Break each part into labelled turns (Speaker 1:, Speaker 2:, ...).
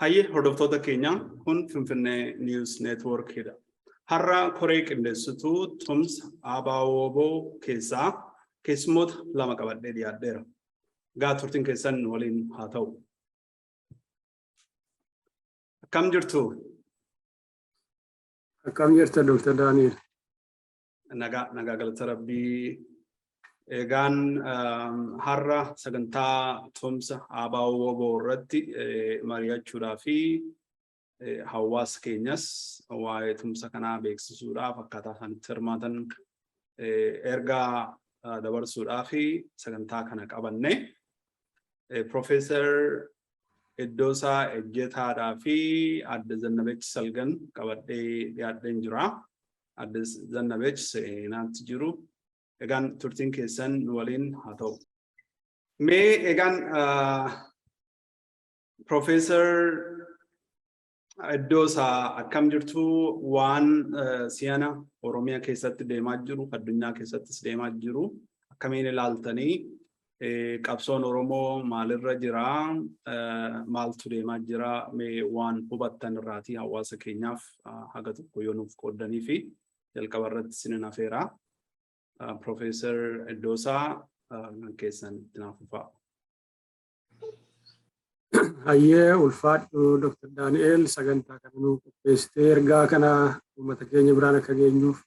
Speaker 1: Hayyee, hordoftoota keenya, kun Finfinnee News Networkidha. Har'a koree qindeessituu tumsa ABO keessaa keessummoota lama qabadhee dhiyaadheera. Gaa turtiin keessan waliin haa ta'u. Akkam jirtu?
Speaker 2: Akkam jirta, Dr. Daani'el?
Speaker 1: Nagaa, nagaa, galata Rabbii. Egaan har'a sagantaa tumsa ABO irratti mari'achuudhaa fi hawaasa keenyas waa'ee tumsa kanaa beeksisuudhaaf, akkaataa isaan itti hirmaatan ergaa dabarsuudhaa fi sagantaa kana qabanne Profeesar Iddoosaa Ejjetaadhaa fi Adde Zannabech Salgan qabadhee dhiyaadheen jira. Adde Zannabech seenaatti jiru. Egaan turtiin keessan nu waliin haa ta'u. Mee egaan, Profeesar Iddoosaa, akkam jirtu? Waan siyana Oromiyaa keessatti deemaa jiru, addunyaa keessattis deemaa jiru akkamiin ilaaltanii? Qabsoon Oromoo maalirra jira? Maaltu deemaa jira? Mee waan hubattan irraatii hawaasa keenyaaf haga tokko yoo nuuf qooddanii fi jalqaba irratti isinin afeera. Profeesar Iddoosaa, kan keessan itti naaf fufaa.
Speaker 2: Hayyee, ulfaadhu Dr. Daani'el, sagantaa kana nuu qopheessitee ergaa kana uummata keenya biraan akka geenyuuf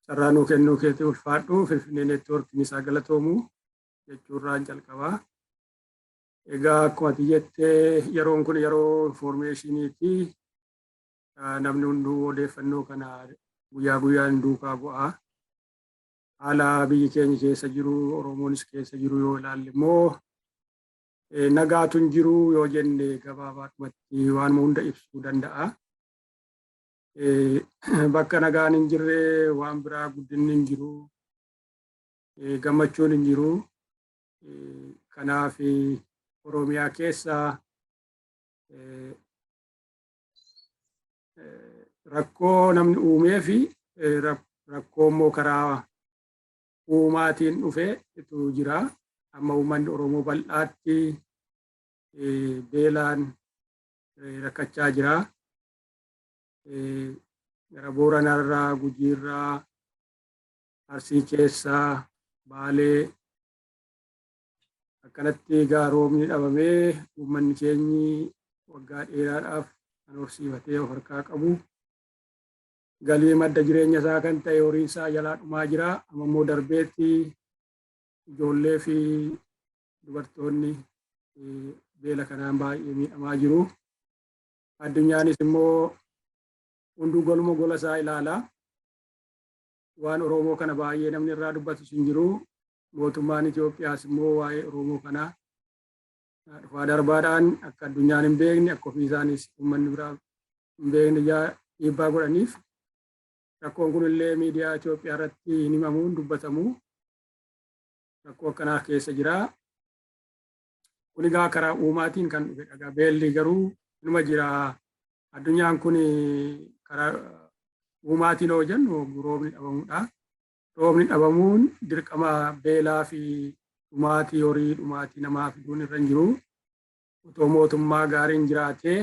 Speaker 2: carraa nuu kennuu keetii ulfaadhu. Finfinnee Networkiin isaa galatoomu jechuurraan jalqabaa. Egaa akkuma ati jettee, yeroon kun yeroo informationiiti. Namni hunduu odeeffannoo kana guyyaa guyyaan duukaa bu'aa. Haala biyyi keenya keessa jiru, Oromoonis keessa jiru yoo ilaalle immoo, nagaatu hin jiru yoo jenne gabaabaadhumatti waanuma hunda ibsuu danda'a. Bakka nagaan hin jirre waan biraa guddinni hin jiru, gammachuun hin jiru. Kanaaf Oromiyaa keessa rakkoo namni uumee fi rakkoo immoo karaa uumaatiin dhufetu jira. Amma uummanni Oromoo bal'aatti beelaan rakkachaa jira. Gara Booranarraa, Gujiirraa, Arsii keessaa, Baalee akkanatti egaa roobni dhabamee uummanni keenyi waggaa dheeraadhaaf kan horsiifatee of harkaa qabu, galii madda jireenya isaa kan ta'e horiin isaa jalaa dhumaa jira. Amma immoo darbeetti ijoollee fi dubartoonni beela kanaan baay'ee miidhamaa jiru. Addunyaanis immoo hunduu goluma gola isaa ilaala. Waan Oromoo kana baay'ee namni irraa dubbatus hin jiru. Mootummaan Itoophiyaas immoo waa'ee Oromoo kanaa dhufaa darbaadhaan akka addunyaan hin beekne, akka ofii isaanis uummanni biraa hin beekne dhiibbaa godhaniif, rakkoon kun illee miidiyaa Itoophiyaa irratti hin himamu, hin dubbatamu. Rakkoo akkanaa keessa jira. Kun egaa karaa uumaatiin kan dhufedha. Beelli garuu inuma jira. Addunyaan kun karaa uumaatiin yoo jennu roobni dhabamuudha. Roobni dhabamuun dirqama beelaa fi dhumaatii horii, dhumaatii namaa fiduun irra hin jiru. Otoo mootummaa gaariin jiraatee,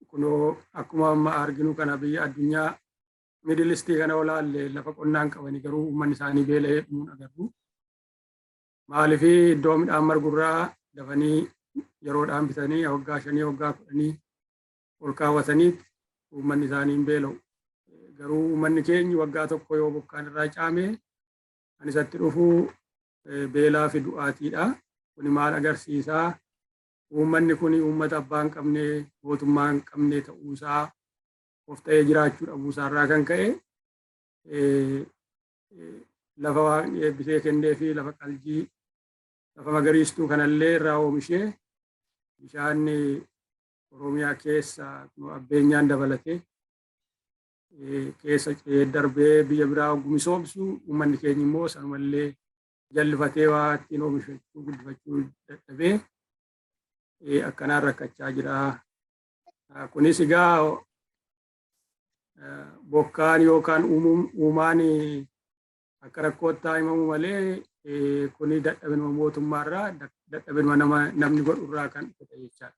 Speaker 2: kunoo akkuma amma arginu kana biyya addunyaa Middle East kana olaalle lafa qonnaan qabanii garuu uummanni isaanii beela'ee dhumuun agarru. Maaliif? Iddoo midhaan margurraa dafanii yeroodhaan bitanii waggaa 5, waggaa 10 ol kaawwatanii uummanni isaanii hin beela'u. Garuu uummanni keenya waggaa tokko yoo bokkaan irraa caame kan isatti dhufu beelaa fi du'aatiidha. Kuni maal agarsiisaa? Uummanni kun uummata abbaa hin qabne, mootummaa hin qabne ta'uusaa, of ta'ee jiraachuu dhabuusaa irraa kan ka'e, lafa Waaqni eebbisee kennee fi lafa qaljii, lafa magariistuu kanallee irraa oomishee, bishaan Oromiyaa keessa abbeenyaan dabalatee keessa ce'ee darbee biyya biraa oggu misoomsu, uummanni keenya immoo sanumallee jallifatee waa ittiin oomishachuu guddifachuu dadhabee akkanaan rakkachaa jira. Kunis egaa bokkaan yookaan uumaan akka rakkootti himamu malee Kuni dadhabinuma mootummaarraa, dadhabinuma nama namni godhurraa kan dhufe jechaadha.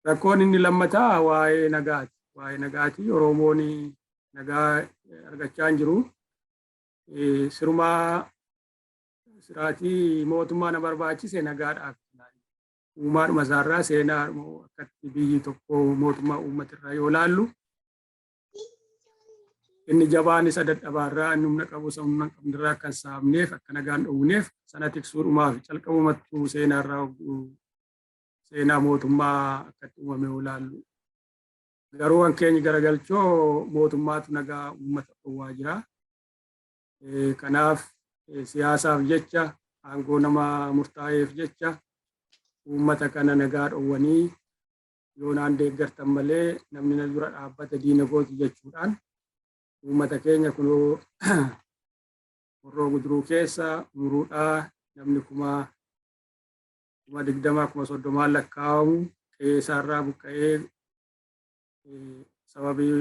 Speaker 2: Rakkoon inni lammataa waa'ee nagaati. Waa'ee nagaati. Oromoon nagaa argachaa hin jiru. Sirumaa siraatii mootummaa na barbaachise nagaadhaaf. Uumaadhuma isaarraa, seenaa akkatti biyyi tokko mootummaa uummatirraa yoo laallu, inni jabaan isa dadhabaarraa, inni humna qabu isa humna hin qabnerraa akka hin saamneef, akka nagaan dhowwineef, sana tiksuudhumaaf calqabumattuu seenaarraa seenaa mootummaa akkatti uumame yoo laallu. Garuu kan keenya garagalchoo mootummaatu nagaa uummata dhowwaa jira. Kanaaf siyaasaaf jecha, aangoo nama murtaa'eef jecha uummata kana nagaa dhowwanii, yoo naan deeggartan malee namni na dura dhaabbate diina kooti jechuudhaan uummata keenya kunoo Horroo Guduruu keessa muruudhaa namni 20,000, 30,000 lakkaa'amu qe'ee isaarraa buqqa'ee sababii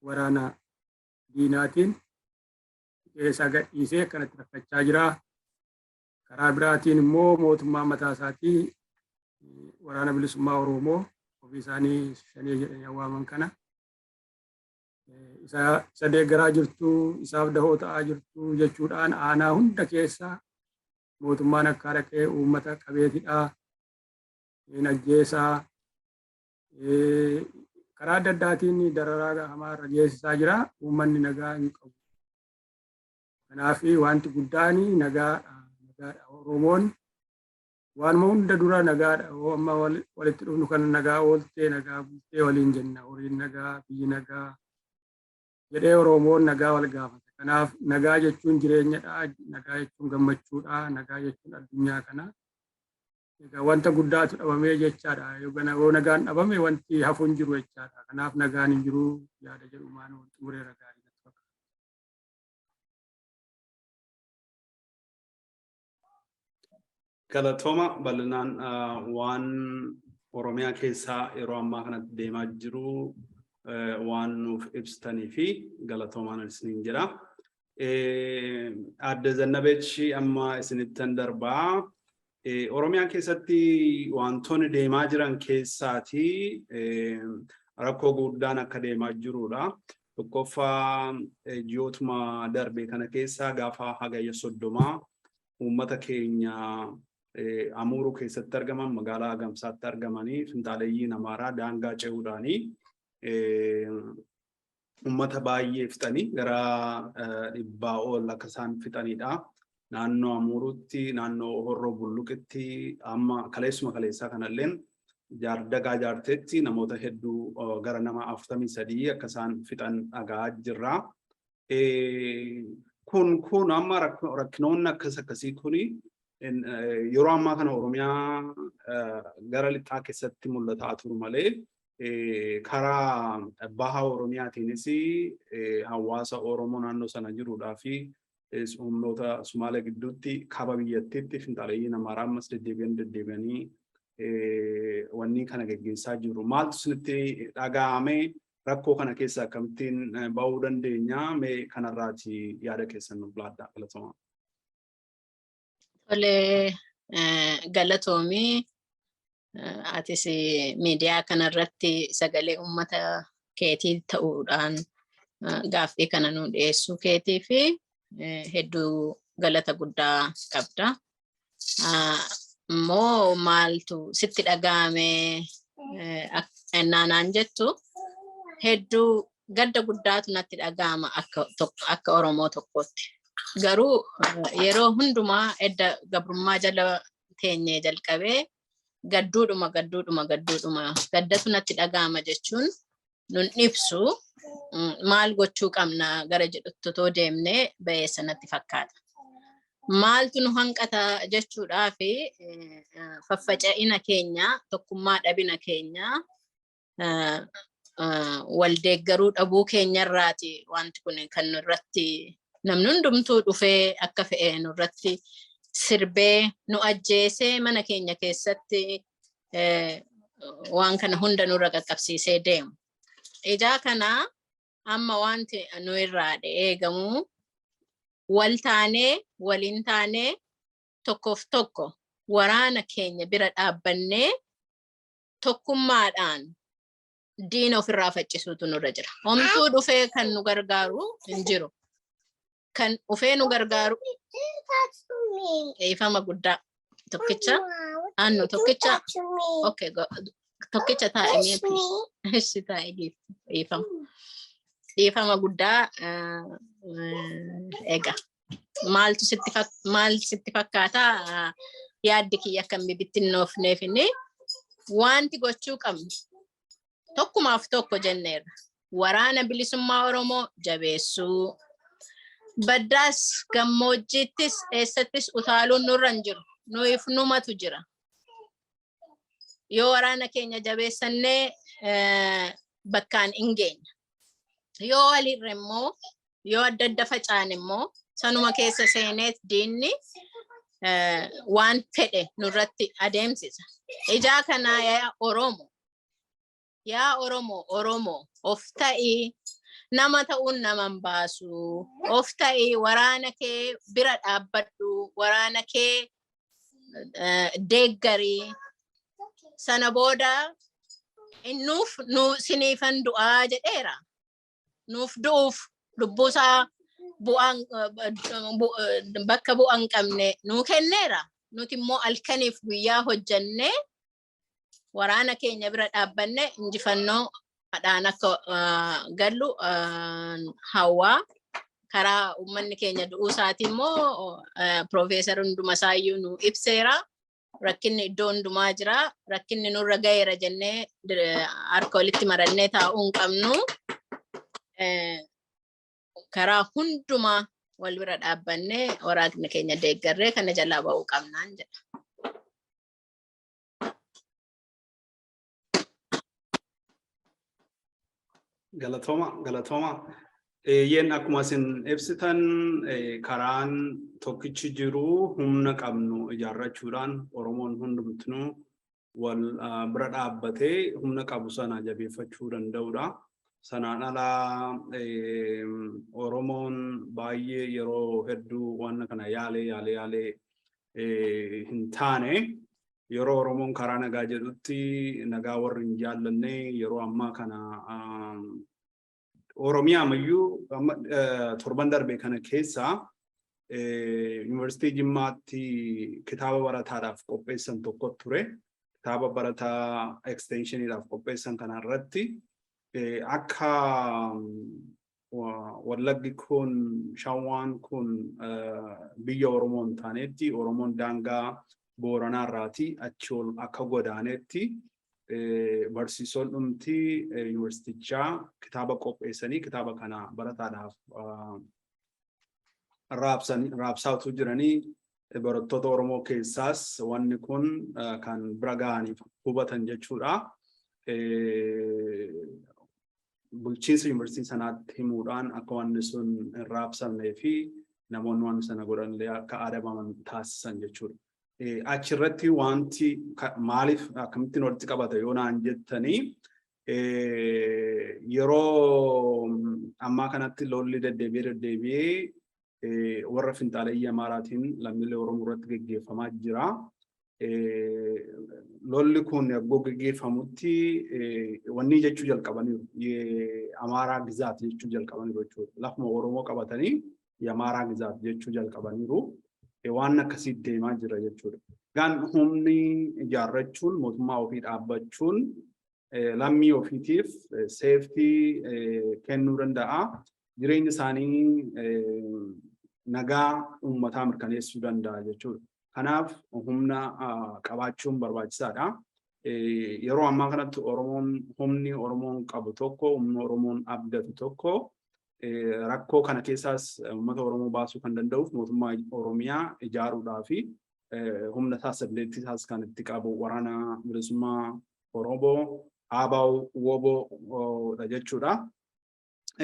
Speaker 2: waraana diinaatiin qe'ee isaa gadhiisee akkanatti rakkachaa jira. Karaa biraatiin immoo mootummaan mataa isaatii Waraana Bilisummaa Oromoo ofii isaanii Shanee jedhanii waaman kana isa deeggaraa jirtu, isaaf dahoo ta'aa jirtu jechuudhaan aanaa hunda keessa mootummaan akka dhaqee uummata qabeetidha. Hin ajjeesaa, karaa adda addaatiin dararaa hamaa irra geessisaa jira. Uummanni nagaa hin qabu. Kanaaf wanti guddaan nagaadha. Nagaadha. Oromoon waanuma hunda dura nagaadha. Yoo amma walitti dhufnu kana nagaa ooltee, nagaa bultee waliin jenna. Horiin nagaa, biyyi nagaa jedhee Oromoon nagaa wal gaafata. Kanaaf nagaa jechuun jireenyadha. Nagaa jechuun gammachuudha. Nagaa jechuun addunyaa kana. Egaa wanta guddaatu dhabamee jechaadha. Yoo nagaan dhabame wanti hafu hin jiru jechaadha. Kanaaf nagaan hin jiru yaada jedhu maan xumureera, gaarii natti fakkaata.
Speaker 1: Galatooma bal'inaan waan Oromiyaa keessaa yeroo ammaa kanatti deemaa jiru waan nuuf ibsitanii fi galatoomaan isiniin jedha. Aadde Zannabechi, amma isinittan darbaa. Oromiyaa keessatti wantoonni deemaa jiran keessaati rakkoo guddaan akka deemaa jirudha. Tokkoffaa, ji'ootuma darbe kana keessa gaafa Hagayya 30 uummata keenya Amuuruu keessatti argaman, magaalaa Agamsaatti argamanii, finxaaleeyyiin Amaaraa daangaa ce'uudhaanii uummata baay'ee fixanii gara 100 ol akka isaan fixanidha. Naannoo Amuuruutti, naannoo Horroo Bulluqitti, amma kaleessuma kaleessaa kanalleen Jaardagaa Jaarteetti namoota hedduu gara nama 43 akka isaan fixan dhagaa jirra. Kun amma rakkinoonni akkas akkasii kuni yeroo ammaa kana Oromiyaa gara lixaa keessatti mul'ataa turu malee, karaa baha Oromiyaatiinis hawaasa Oromoo naannoo sana jiruudhaa fi humnoota Sumaalee gidduutti kaaba biyyattiitti finxaaleeyyiin Amaaraa ammas deddeebi'anii deddeebi'anii wanni kana geggeessaa jiru. Maaltu isinitti dhaga'ame? Rakkoo kana keessa akkamittiin ba'uu dandeenya? Mee kanarraati yaada keessan nuuf laadhaa. Galatooma.
Speaker 3: Tole, galatoomii. Atis miidiyaa kanarratti sagalee uummata keetii ta'uudhaan gaaffii kana nu dhiyeessuu keetii fi hedduu galata guddaa qabda. Immoo maaltu sitti dhaga'ame ennaanaan jettu, hedduu gadda guddaatu natti dhaga'ama akka Oromoo tokkootti. Garuu yeroo hundumaa edda gabrummaa jala teenyee jalqabee gadduudhuma, gadduudhuma, gadduudhuma, gaddatu natti dhaga'ama jechuun nun ibsu. Maal gochuu qabna gara jedhutti otoo deemnee ba'eessa natti fakkaata. Maaltu nu hanqata jechuudhaa fi faffaca'ina keenya, tokkummaa dhabina keenya, wal deeggaruu dhabuu keenyarraati wanti kun kan nurratti namni hundumtuu dhufee akka fe'e nurratti sirbee nu ajjeesee mana keenya keessatti waan kana hunda nurra qaqqabsiisee deemu. Ijaa kana amma wanti nu irraa eegamu wal taanee waliin taanee Tokkoof tokko waraana keenya bira dhaabbannee tokkummaadhaan diina ofirraa faccisuutu nurra jira. Homtuu dhufee kan nu gargaaru hin jiru. Kan dhufee nu gargaaru, dhiifama guddaa, tokkicha aannu tokkicha. Okay, tokkicha taa'e meeti. Ishi taa'e giifti, dhiifama. Dhiifama guddaa. Egaa maaltu sitti maal sitti fakkaataa? Yaaddi kiyya akka hin bibittinnoofneef inni wanti gochuu qabnu tokkumaaf tokko jenneerra. Waraana Bilisummaa Oromoo jabeessuu. Baddaas gammoojjiittis eessattis utaaluun nurra hin jiru. Nuyiif numatu jira. Yoo waraana keenya jabeessannee bakkaan hin geenya. Yoo walirra immoo, yoo adda adda facaan immoo, sanuma keessa seeneet diinni waan fedhe nurratti adeemsisa. Ijaa kanaa yaa Oromo, yaa Oromo, Oromo of ta'ii, nama ta'uun naman baasu. Of ta'ii, waraana kee bira dhaabbadhu, waraana kee deeggarii. Sana booda nuuf nu siniifan du'aa jedheera. Nuuf du'uuf lubbuusaa bu'aan bakka bu'aa hin qabne nuu kenneera. Nuti immoo halkaniif guyyaa hojjannee waraana keenya bira dhaabbanne injifannoo hadhaan akka gallu hawwaa. Karaa uummanni keenya du'uu isaati immoo Piroofeesar Hundumasaayyuu nu ibseera. Rakkinni iddoo hundumaa jira. Rakkinni nurra gaheera jennee harka walitti marannee taa'uu hin qabnu. Karaa hundumaa wal bira dhaabbannee waraanni keenya deeggarree kana jalaa ba'uu qabnaan jedha.
Speaker 1: Galatooma, galatooma. Eeyyeen, akkuma isin ibsitan karaan tokkichi jiru humna qabnu ijaarrachuudhaan Oromoon hundumtinuu wal bira dhaabbatee humna qabu sana jabeeffachuu danda'udha. Sanaan alaa Oromoon baay'ee yeroo hedduu waan kana yaalee yaalee yaalee hin taane. Yeroo Oromoon karaa nagaa jedhutti nagaa warri hin jaallanne yeroo ammaa kana Oromiyaa ammayyuu torban darbe kana keessa Yuunivarsiitii Jimmaatti kitaaba barataadhaaf qopheessan tokko ture. Kitaaba barataa extensioniidhaaf qopheessan kana irratti akka Wallaggi kun, Shawaan kun biyya Oromoo hin taanetti, Oromoon daangaa Booranaa irraatii achi ol akka godaanetti barsiisonni dhumti yuunivarsiitichaa kitaaba qopheessanii kitaaba kana barataadhaaf raabsaatu jiranii, barattoota Oromoo keessaas wanni kun kan bira ga'aniif hubatan jechuudha. Bulchiinsa yuunivarsiitii sanaatti himuudhaan akka wanni sun hin raabsamnee fi namoonni waan sana godhan illee akka adabaman taasisan jechuudha. Achirratti wanti maaliif akkamittiin walitti qabata yoo naan jettanii, yeroo ammaa kanatti lolli deddeebi'ee deddeebi'ee warra finxaaleyyii Amaaraatiin lammiilee Oromoo irratti geggeeffamaa jira. Lolli kun yeroo geggeeffamutti wanni jechuu jalqabaniiru. Amaaraa ግዛት jechuu jalqabaniiru jechuudha. Lafuma Oromoo qabatanii የአማራ ግዛት jechuu jalqabaniiru. Waan akkasii deemaa jira jechuudha. Gaan humni ijaarrachuun, mootummaa ofii dhaabbachuun lammii ofiitiif safety kennuu danda'a. Jireenya isaanii nagaa uummataa mirkaneessuu danda'a jechuudha. Kanaaf humna qabaachuun barbaachisaadha. Yeroo ammaa kanatti Oromoon humni Oromoon qabu tokko, humni Oromoon abdatu tokko, rakkoo kana keessaas uummata Oromoo baasuu kan danda'uuf mootummaa Oromiyaa ijaaruudhaa fi humna isaas dandeettii isaas kan itti qabu Waraana Bilisummaa Oromoo ABO WBO dha jechuudha.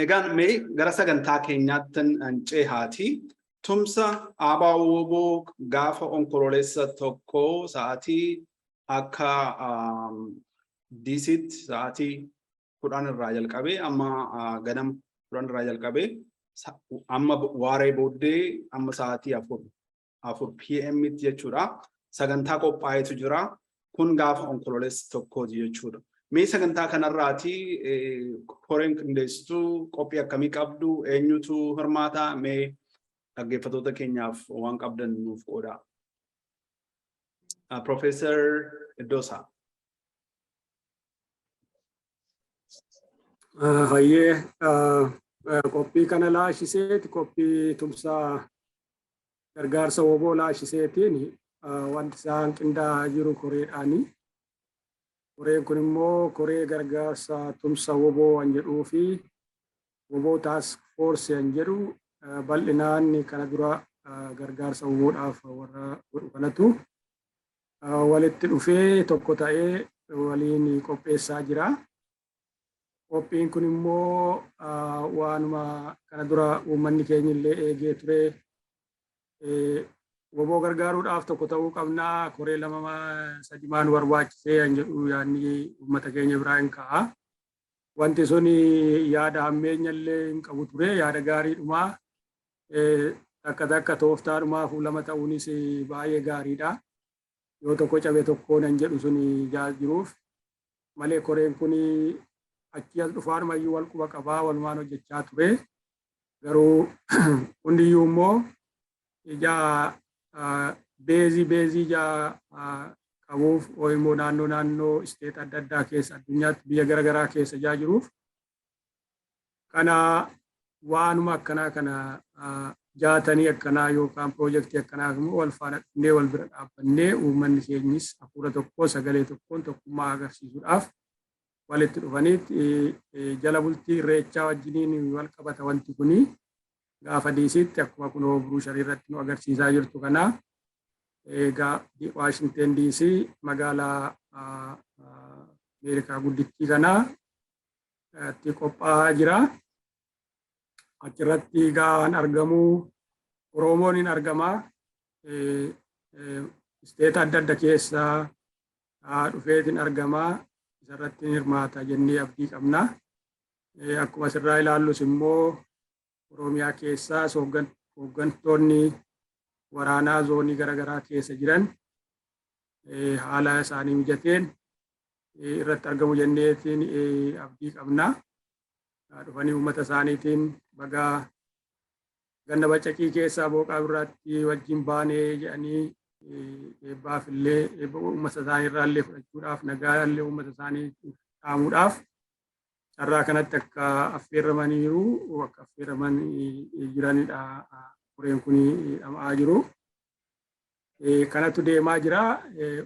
Speaker 1: Egaan mee gara sagantaa keenyaatti cehaati. Tumsa ABO WBO gaafa Onkololeessa 1 sa'aatii akka DCtti sa'aatii 10 irraa jalqabee amma ganama 10 irraa jalqabee amma waaree booddee amma sa'aatii 4 4 PM jechuudha. Sagantaa qophaa'etu jira. Kun gaafa Onkololeessa 1ti jechuudha. Mee sagantaa kanarraati koreen qindeessituu qophii akkamii qabdu, eenyutu hirmaata, mee dhaggeeffattoota keenyaaf waan qabdan nuuf qooda. Profeesar Iddoosaa.
Speaker 2: Hayyee, qophii kana laashiseeti, qophii tumsaa gargaarsa WBO laashiseetiin wanti isaan qindaa'aa jiru koreedhaani. Koreen kun immoo koree gargaarsa tumsa WBO kan jedhuu fi WBO Task Force kan jedhu, bal'inaan kana dura gargaarsa WBOdhaaf warra godhu kanatu walitti dhufee tokko ta'ee waliin qopheessaa jira. Qophiin kun immoo waanuma kana dura uummanni keenya illee eegee ture. WBO gargaaruudhaaf tokko ta'uu qabnaa, koree lama sadi maan barbaachisee kan jedhu yaadni uummata keenya biraa hin ka'a. Wanti sun yaada hammeenya illee hin qabu ture, yaada gaariidhumaa, takka takka tooftaadhumaa fuulama ta'uunis baay'ee gaariidha. Yoo tokko cabe tokko nan jedhu sun jiruuf malee koreen kun achii as dhufaanumayyuu wal quba qabaa, walumaan hojjechaa ture. Garuu hundiyyuu immoo ijaa base ijaa qabuuf immoo naannoo naannoo state adda addaa keessa, addunyaatti biyya garaagaraa keessa ijaa jiruuf, kana waanuma akkanaa kana jaatanii akkanaa yookaan piroojeektii akkanaa immoo wal faana dhufnee wal bira dhaabbannee, uummanni keenyis hafuura tokko, sagalee tokkoon tokkummaa agarsiisuudhaaf walitti dhufaniit jala bultii Irreechaa wajjiniin wal qabata. Wanti kuni gaafa DCtti akkuma kunoo brochure irratti nu agarsiisaa jirtu kana, egaa Waashingten DC, magaalaa Ameerikaa guddittii kanaa itti qophaa'aa jira. Achirratti gaan argamu Oromoon hin argamaa. State adda adda keessaa dhufeetiin argamaa. Isarratti hirmaata jennee abdii qabna. Akkuma asirraa ilaallus immoo Oromiyaa keessaas hooggantoonni waraanaa zoonii garaagaraa keessa jiran haala isaanii mijateen irratti argamu jenneetiin abdii qabna. Dhufanii uummata isaaniitiin bagaa ganna bacaqii keessaa booqaa biraatti wajjin baanee jedhanii eebbaaf illee, eebba uummata isaanii irraa illee fudhachuudhaaf, nagaa illee uummata isaanii dhaamuudhaaf carraa kanatti akka affeerramaniiru, akka affeerraman jiranidha koreen kun dhama'aa jiru. Kanatu deemaa jira.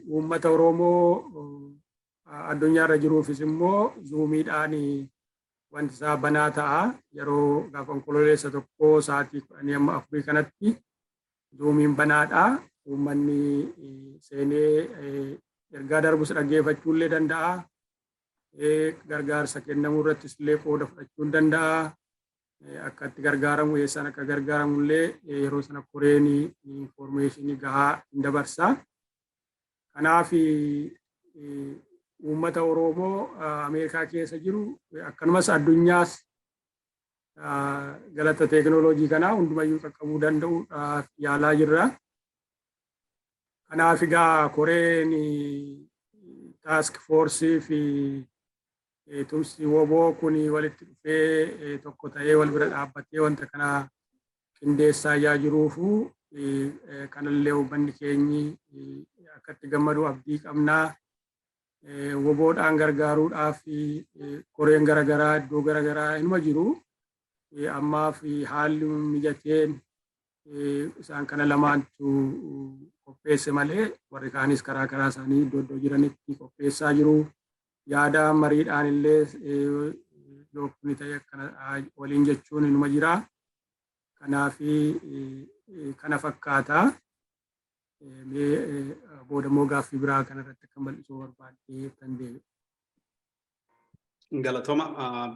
Speaker 2: Uummata Oromoo addunyaarra jiruufis immoo Zoomiidhaan wanti isaa banaa ta'a. Yeroo gaafa Onkololeessa 1 sa'aatii 10 amma 4 kanatti Zoomiin banaadha. Uummanni seenee ergaa darbus dhaggeeffachuu illee danda'a. Gargaarsa kennamuu irrattis illee qooda fudhachuu ni danda'a. Akka itti gargaaramu, eessaan akka gargaaramu illee yeroo sana koreen information gahaa hin dabarsa. Kanaaf uummata Oromoo Ameerikaa keessa jiru, akkanumas addunyaas, galata teekinooloojii kanaa hundumayyuu qaqqabuu danda'uudhaaf yaalaa jirra. Kanaaf egaa koreen task force fi tumsi WBO kun walitti dhufee tokko ta'ee wal bira dhaabbatee wanta kana qindeessaa yaa jiruufu, kanallee uummanni keenyi akka itti gammadu abdii qabnaa. WBOdhaan gargaaruudhaaf koreen garaagaraa iddoo garaagaraa inuma jiru. Ammaaf haalli mijateen isaan kana lamaantu qopheesse malee warri kaanis karaa karaa isaanii iddoo iddoo jiranitti qopheessaa jiru. Yaada mariidhaan illee yoo kuni ta'e akkana waliin jechuun inuma jira. Kanaaf kana fakkaata. Mee booda immoo gaaffii biraa kanarratti akka bal'isuu barbaadde kan deebi'u.
Speaker 1: Galatoma,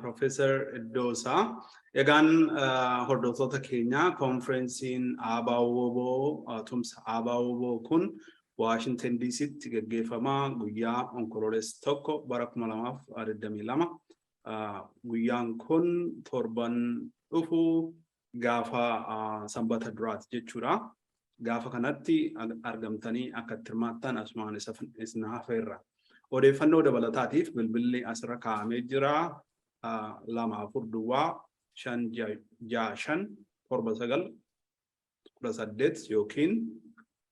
Speaker 1: Profeesar Iddoosaa. Egaan hordoftoota keenya, koonfirensiin ABO-WBO, tumsa ABO-WBO kun Waashington DCtti gaggeeffamaa guyyaa Onkololeessa 1 bara 2022. Guyyaan kun torban dhufu gaafa Sanbata duraati jechuudha. Gaafa kanatti argamtanii akka itti hirmaattan asumaan isin hafeerra. Odeeffannoo dabalataatiif bilbilli asirra kaa'amee jira. 2405657918 yookiin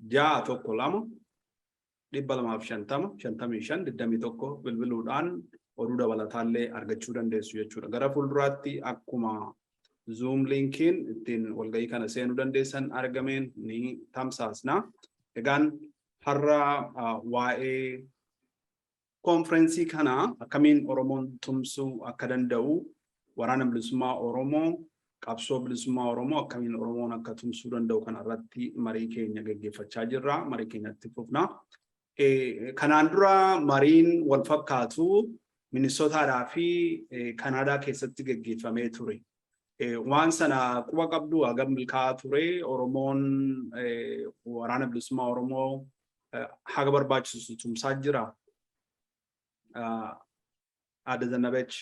Speaker 1: 612 250 55 21 bilbiluudhaan oduu dabalataallee argachuu dandeessu jechuudha. Gara fuulduraatti akkuma Zoom linkiin ittiin walgahii kana seenuu dandeessan argameen ni tamsaasna. Egaan har'a waa'ee koonfireensii kana, akkamiin Oromoon tumsuu akka danda'u, Waraana Bilisummaa Oromoo, qabsoo bilisummaa Oromoo akkamiin Oromoon akka tumsuu danda'u kana irratti marii keenya gaggeeffachaa jirra. Marii keenyatti fufna. Kanaan dura mariin wal fakkaatu Minisootaadhaa fi Kanaadaa keessatti gaggeeffamee ture. Waan sana quba qabdu? Hagam milkaa'aa ture? Oromoon Waraana Bilisummaa Oromoo haga barbaachisu tumsaa jira? Aadde Zannabech.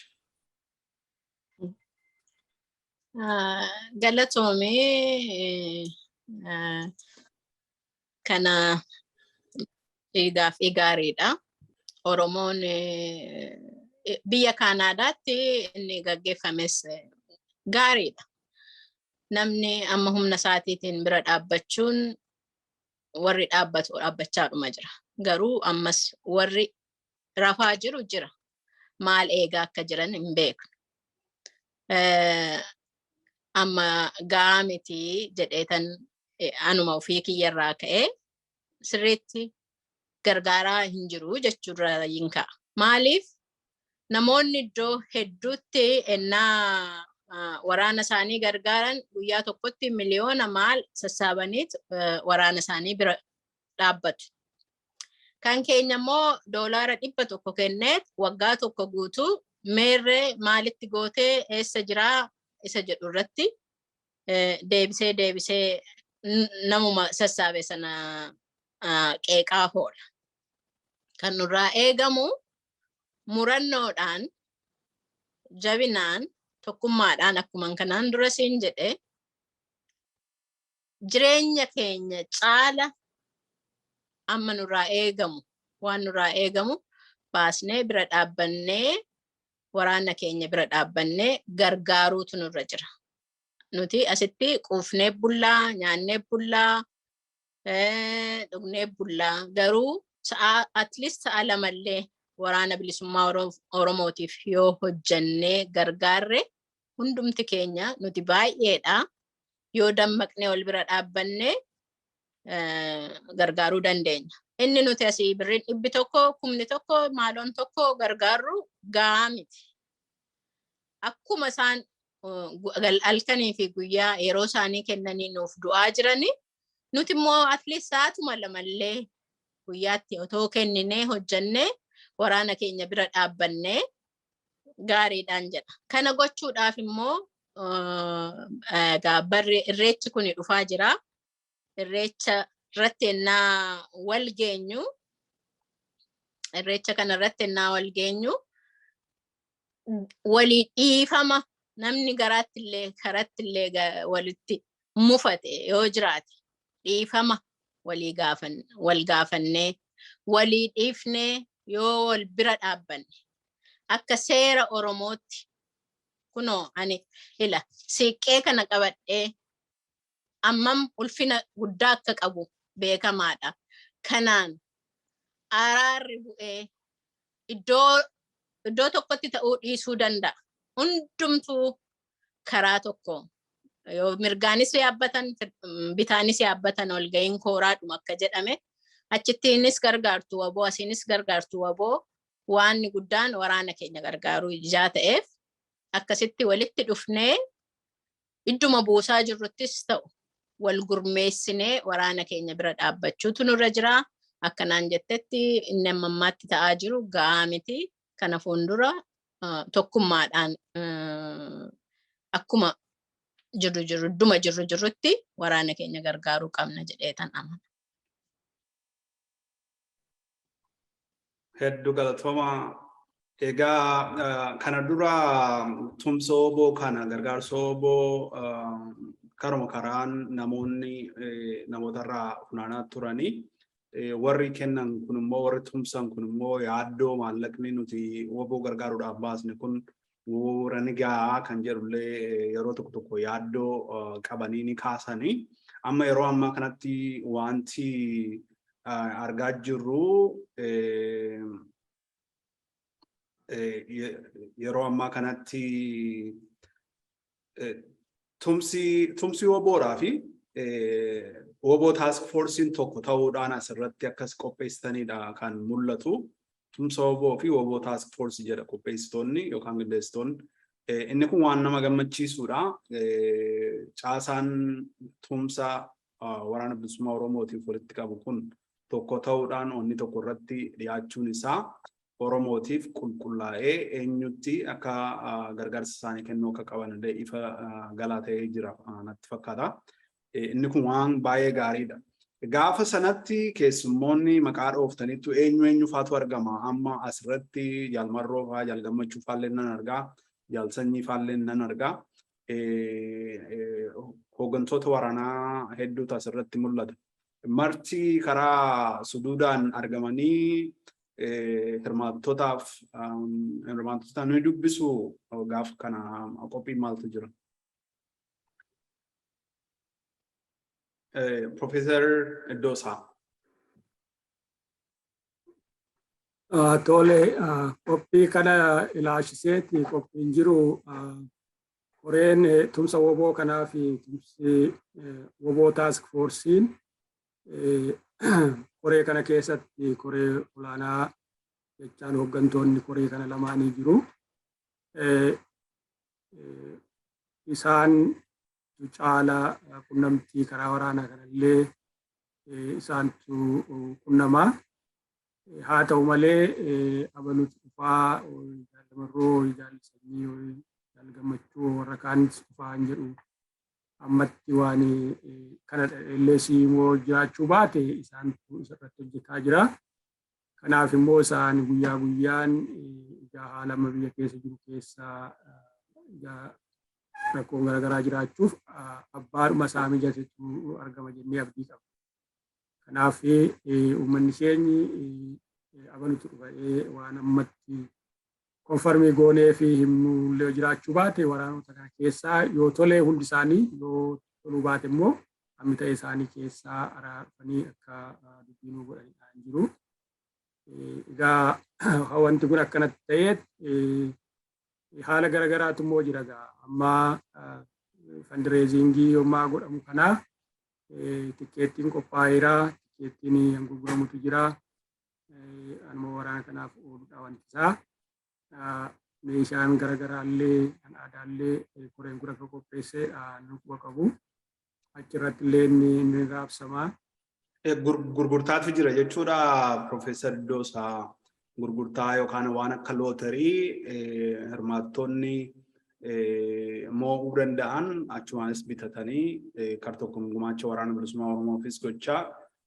Speaker 3: Galatoomee, kana gaaffii gaariidha. Oromoon biyya Kaanaadaatti inni gaggeeffames gaariidha. Namni amma humna isaatiitiin bira dhaabbachuun, warri dhaabbatu dhaabbachaadhuma jira. Garuu ammas warri rafaa jiru jira. Maal eegaa akka jiran hin beeknu. Amma gahaa miti jedheetan anuma ofii kiyyarraa ka'ee sirriitti gargaaraa hin jiru jechuurra hin ka'a. Maaliif, namoonni iddoo hedduutti ennaa waraana isaanii gargaaran guyyaa tokkotti miliyoona maal sassaabaniit waraana isaanii bira dhaabbatu. Kan keenya immoo $100 kenneet waggaa tokko guutuu meerree maalitti gootee, eessa jiraa isa jedhu irratti deebisee deebisee namuma sassaabe sana qeeqaa oola. Kan nurraa eegamu murannoodhaan, jabinaan, tokkummaadhaan, akkuma kanaan dura siin jedhe, jireenya keenya caala amma nurraa eegamu, waan nurraa eegamu baasnee bira dhaabbannee, waraana keenya bira dhaabbannee gargaaruutu nurra jira. Nuti asitti quufnee bullaa, nyaannee bullaa, dhugnee bullaa, garuu sa'a, at least sa'a lamallee Waraana Bilisummaa Oromootiif yoo hojjannee gargaarre, hundumti keenya, nuti baay'eedha, yoo dammaqnee wal bira dhaabbannee gargaaruu dandeenya. Inni nuti asii birriin 100, 1000, maaloon tokko gargaarru gahaa miti. Akkuma isaan halkanii fi guyyaa yeroo isaanii kennanii nuuf du'aa jirani, nuti immoo at least sa'aatuma lamallee guyyaatti otoo kenninee hojjannee waraana keenya bira dhaabbannee gaariidhaan jedha. Kana gochuudhaaf immoo barri irreechi kun dhufaa jira. Irreecha irratti ennaa wal geenyu, irreecha kana irratti ennaa wal geenyu, walii dhiifama, namni garaatti illee karatti illee walitti mufate yoo jiraate, dhiifama walii gaafan wal gaafannee walii dhiifnee yoo wal bira dhaabbanne, akka seera Oromootti, kunoo ani ila siiqqee kana qabadhee ammam ulfina guddaa akka qabu beekamaadha. Kanaan araarri bu'ee iddoo iddoo tokkotti ta'uu dhiisuu danda'a. Hundumtuu karaa tokko yoo mirgaanis yaabbatan, bitaanis yaabbatan, walga'iin kooraadhuma akka jedhame, achittiinis gargaartu WBO, asiinis gargaartu WBO, waan guddaan waraana keenya gargaaruu ijaa ta'eef, akkasitti walitti dhufnee idduma buusaa jirruttis ta'u wal gurmeessinee waraana keenya bira dhaabbachuutu nurra jira. Akkanaan jettetti inni amma ammaatti ta'aa jiru ga'aa miti. Kana fuuldura tokkummaadhaan akkuma jirru jirru, idduma jirru jirrutti waraana keenya gargaaruu qabna jedheetan amana.
Speaker 1: Hedduu galatooma. Egaa kana dura tumsa WBO kana, gargaarsa WBO Karuma karaan namoonni namootarraa funaanaa turanii, warri kennan kun immoo, warri tumsan kun immoo, yaaddoo maallaqni nuti WBO gargaaruudhaaf baasne kun warra ni gahaa kan jedhullee yeroo tokko tokko yaaddoo qabanii ni kaasanii. Amma yeroo ammaa kanatti wanti argaa jirru, yeroo ammaa kanatti tumsi WBOdhaa fi WBO task forcein tokko ta'uudhaan asirratti akkas qopheessitanidha kan mul'atu. Tumsa WBO fi WBO task force jedha qopheessitoonni yookaan qindeessitoonni. Inni kun waan nama gammachiisudha. Caasaan tumsa Waraana Bilisummaa Oromootiif walitti qabu kun tokko ta'uudhaan wanni tokko irratti dhiyaachuun isaa Oromootiif qulqullaa'ee eenyutti akka gargaarsa isaanii kennuu akka qaban illee ifa galaa ta'ee jira natti fakkaata. Inni kun waan baay'ee gaariidha. Gaafa sanatti keessummoonni maqaa dhooftanitti eenyu eenyu faatu argama? Amma asirratti Jaal Marroo fa'aa, Jaal Gammachuu fa'aallee nan argaa, Jaal Sanyii fa'aallee nan argaa. Hooggantoota waraanaa hedduutu asirratti mul'ata. Marti karaa suduudaan argamanii hirmaattotaaf hirmaattota ni dubbisu? Gaafa kana qophii maaltu jira? Profeesar Iddoosaa.
Speaker 2: Tole, qophii kana ilaalchiseeti qophiin jiru, koreen tumsa WBO kanaa fi tumsi WBO task forceiin koree kana keessatti koree olaanaa jechaan hooggantoonni koree kana lamaanii jiru. Isaan caala qunnamtii karaa waraanaa kanallee isaantu qunnamaa. Haa ta'u malee, abaluutu dhufaa, Jaal Marroo, Jaal Sanyii, Jaal Gammachuu, warra kaanis dhufaa hin jedhu. Ammatti waan kana illee immoo jiraachuu baate, isaantu isarratti hojjetaa jira. Kanaaf immoo isaan guyyaa guyyaan egaa haala amma biyya keessa jiru keessa egaa rakkoon garaagaraa jiraachuuf abbaadhuma isaa mijatetu argama jennee abdii qabna. Kanaaf uummanni keenyi abalutu dhufa'ee waan ammatti confirm goonee fi himnullee jiraachuu baate, waraanota kana keessaa yoo tolee hundi isaanii, yoo toluu baate immoo hammi ta'e isaanii keessaa araa dhufanii akka dubbiinuu godhanidha hin jiru. Egaa wanti kun akkanatti ta'ee, haala garagaraatu immoo jira. Egaa amma fundraising yommaa godhamu kanaa tikkeettiin qophaa'eera, tikkeettiin gurguramutu jira. Anuma waraana kanaaf ooludha wanti isaa. Meeshaan garagaraallee kan aadaallee koreen kun akka qopheesse nu quba qabu. Achirratti illee inni raabsama.
Speaker 1: Gurgurtaatu jira jechuudha, Profeesar Iddoosaa? Gurgurtaa yookaan waan akka lootarii hirmaattonni moo'uu danda'an achumaanis bitatanii kar tokkoon gumaacha Waraana Bilisummaa Oromoofis gochaa,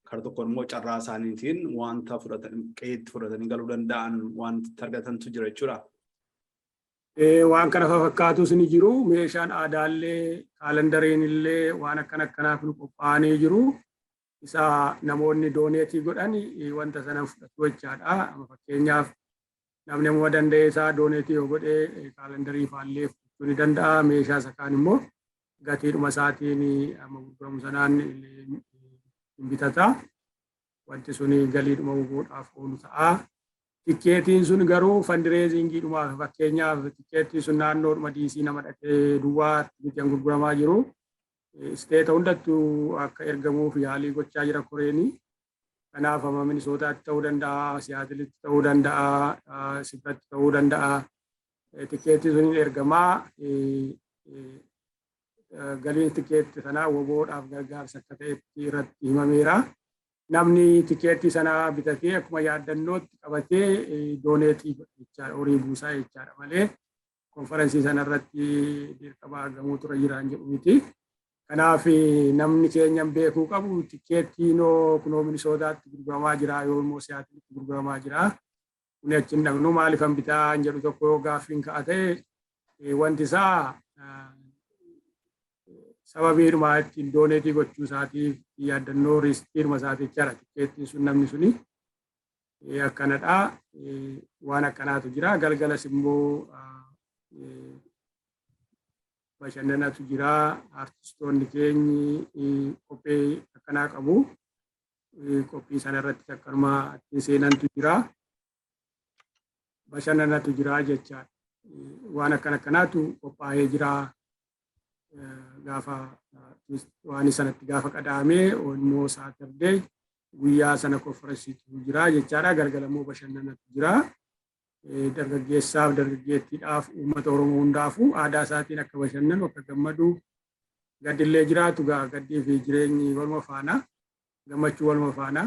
Speaker 1: kar tokkoon immoo carraa isaaniitiin wanta fudhatan qe'eetti fudhatanii galuu danda'an wanta argatantu jira jechuudha.
Speaker 2: Waan kana fakkaatus ni jiru. Meeshaan aadaallee, kaalendariin illee, waan akkana akkanaa kun qophaa'anii jiru. Isa namoonni donate godhan wanta sana fudhatu jechaadha. Fakkeenyaaf, namni amma danda'e isaa donate yoo godhe kaalendarii faallee fudhachuu ni danda'a. Meeshaa isa kaan immoo gatiidhuma isaatiin amma gurguramu sanaan hin bitata. Wanti sun galiidhuma WBOdhaaf oolu ta'a. Tikkeetiin sun garuu fundraisingiidhumaaf, fakkeenyaaf tikkeettiin sun naannoodhuma DC nama dhaqee duwwaa miti kan gurguramaa jiru. State hundattuu akka ergamuuf yaalii gochaa jira koreeni. Kanaaf amma Minisootaatti ta'uu danda'a, Siyaatilitti ta'uu danda'a, Sibratti ta'uu danda'a. Tikkeettiin sun ergamaa, galiin tikkeetti sanaa WBOdhaaf gargaarsa akka ta'etti irratti himameera. Namni tikeettii sana bitatee akkuma yaaddannootti qabatee donate jechaadha, horii buusaa jechaadha malee konferensii sana irratti dirqama argamuu ture jiraan jedhu miti. Kanaaf namni keenya beekuu qabu, tikkeettiin kunoo Minisootaatti gurguramaa jira, yoo immoo Siyaatilitti gurguramaa jira. Kuni achi hin dhaqnu, maaliifan bitaa hin jedhu tokko yoo gaaffiin ka'a ta'e, wanti isaa Sababiidhuma ittiin donate gochuu isaatiif yaaddannoo riistiidhuma isaatiif jechaadha. Tikkeettiin sun namni suni akkanadha. Waan akkanaatu jira. Galgalas immoo bashannanatu jira. Artistoonni keenyi qophii akkanaa qabu. Qophii sana irratti akkanuma ittiin seenantu jira. Bashannanatu jira jechaadha. Waan akkana akkanaatu qophaa'ee jira. Gaafa waan sanatti gaafa qadaamee immoo Saturday guyyaa sana konferensiitu jira jechaadha. Galgala immoo bashannanatu jira. Dargaggeessaaf, dargaggeettiidhaaf, uummata Oromoo hundaafuu aadaa isaatiin akka bashannanu, akka gammadu, gaddillee jiraatu gaa, gaddii fi jireenyi waluma faana, gammachuu waluma faana.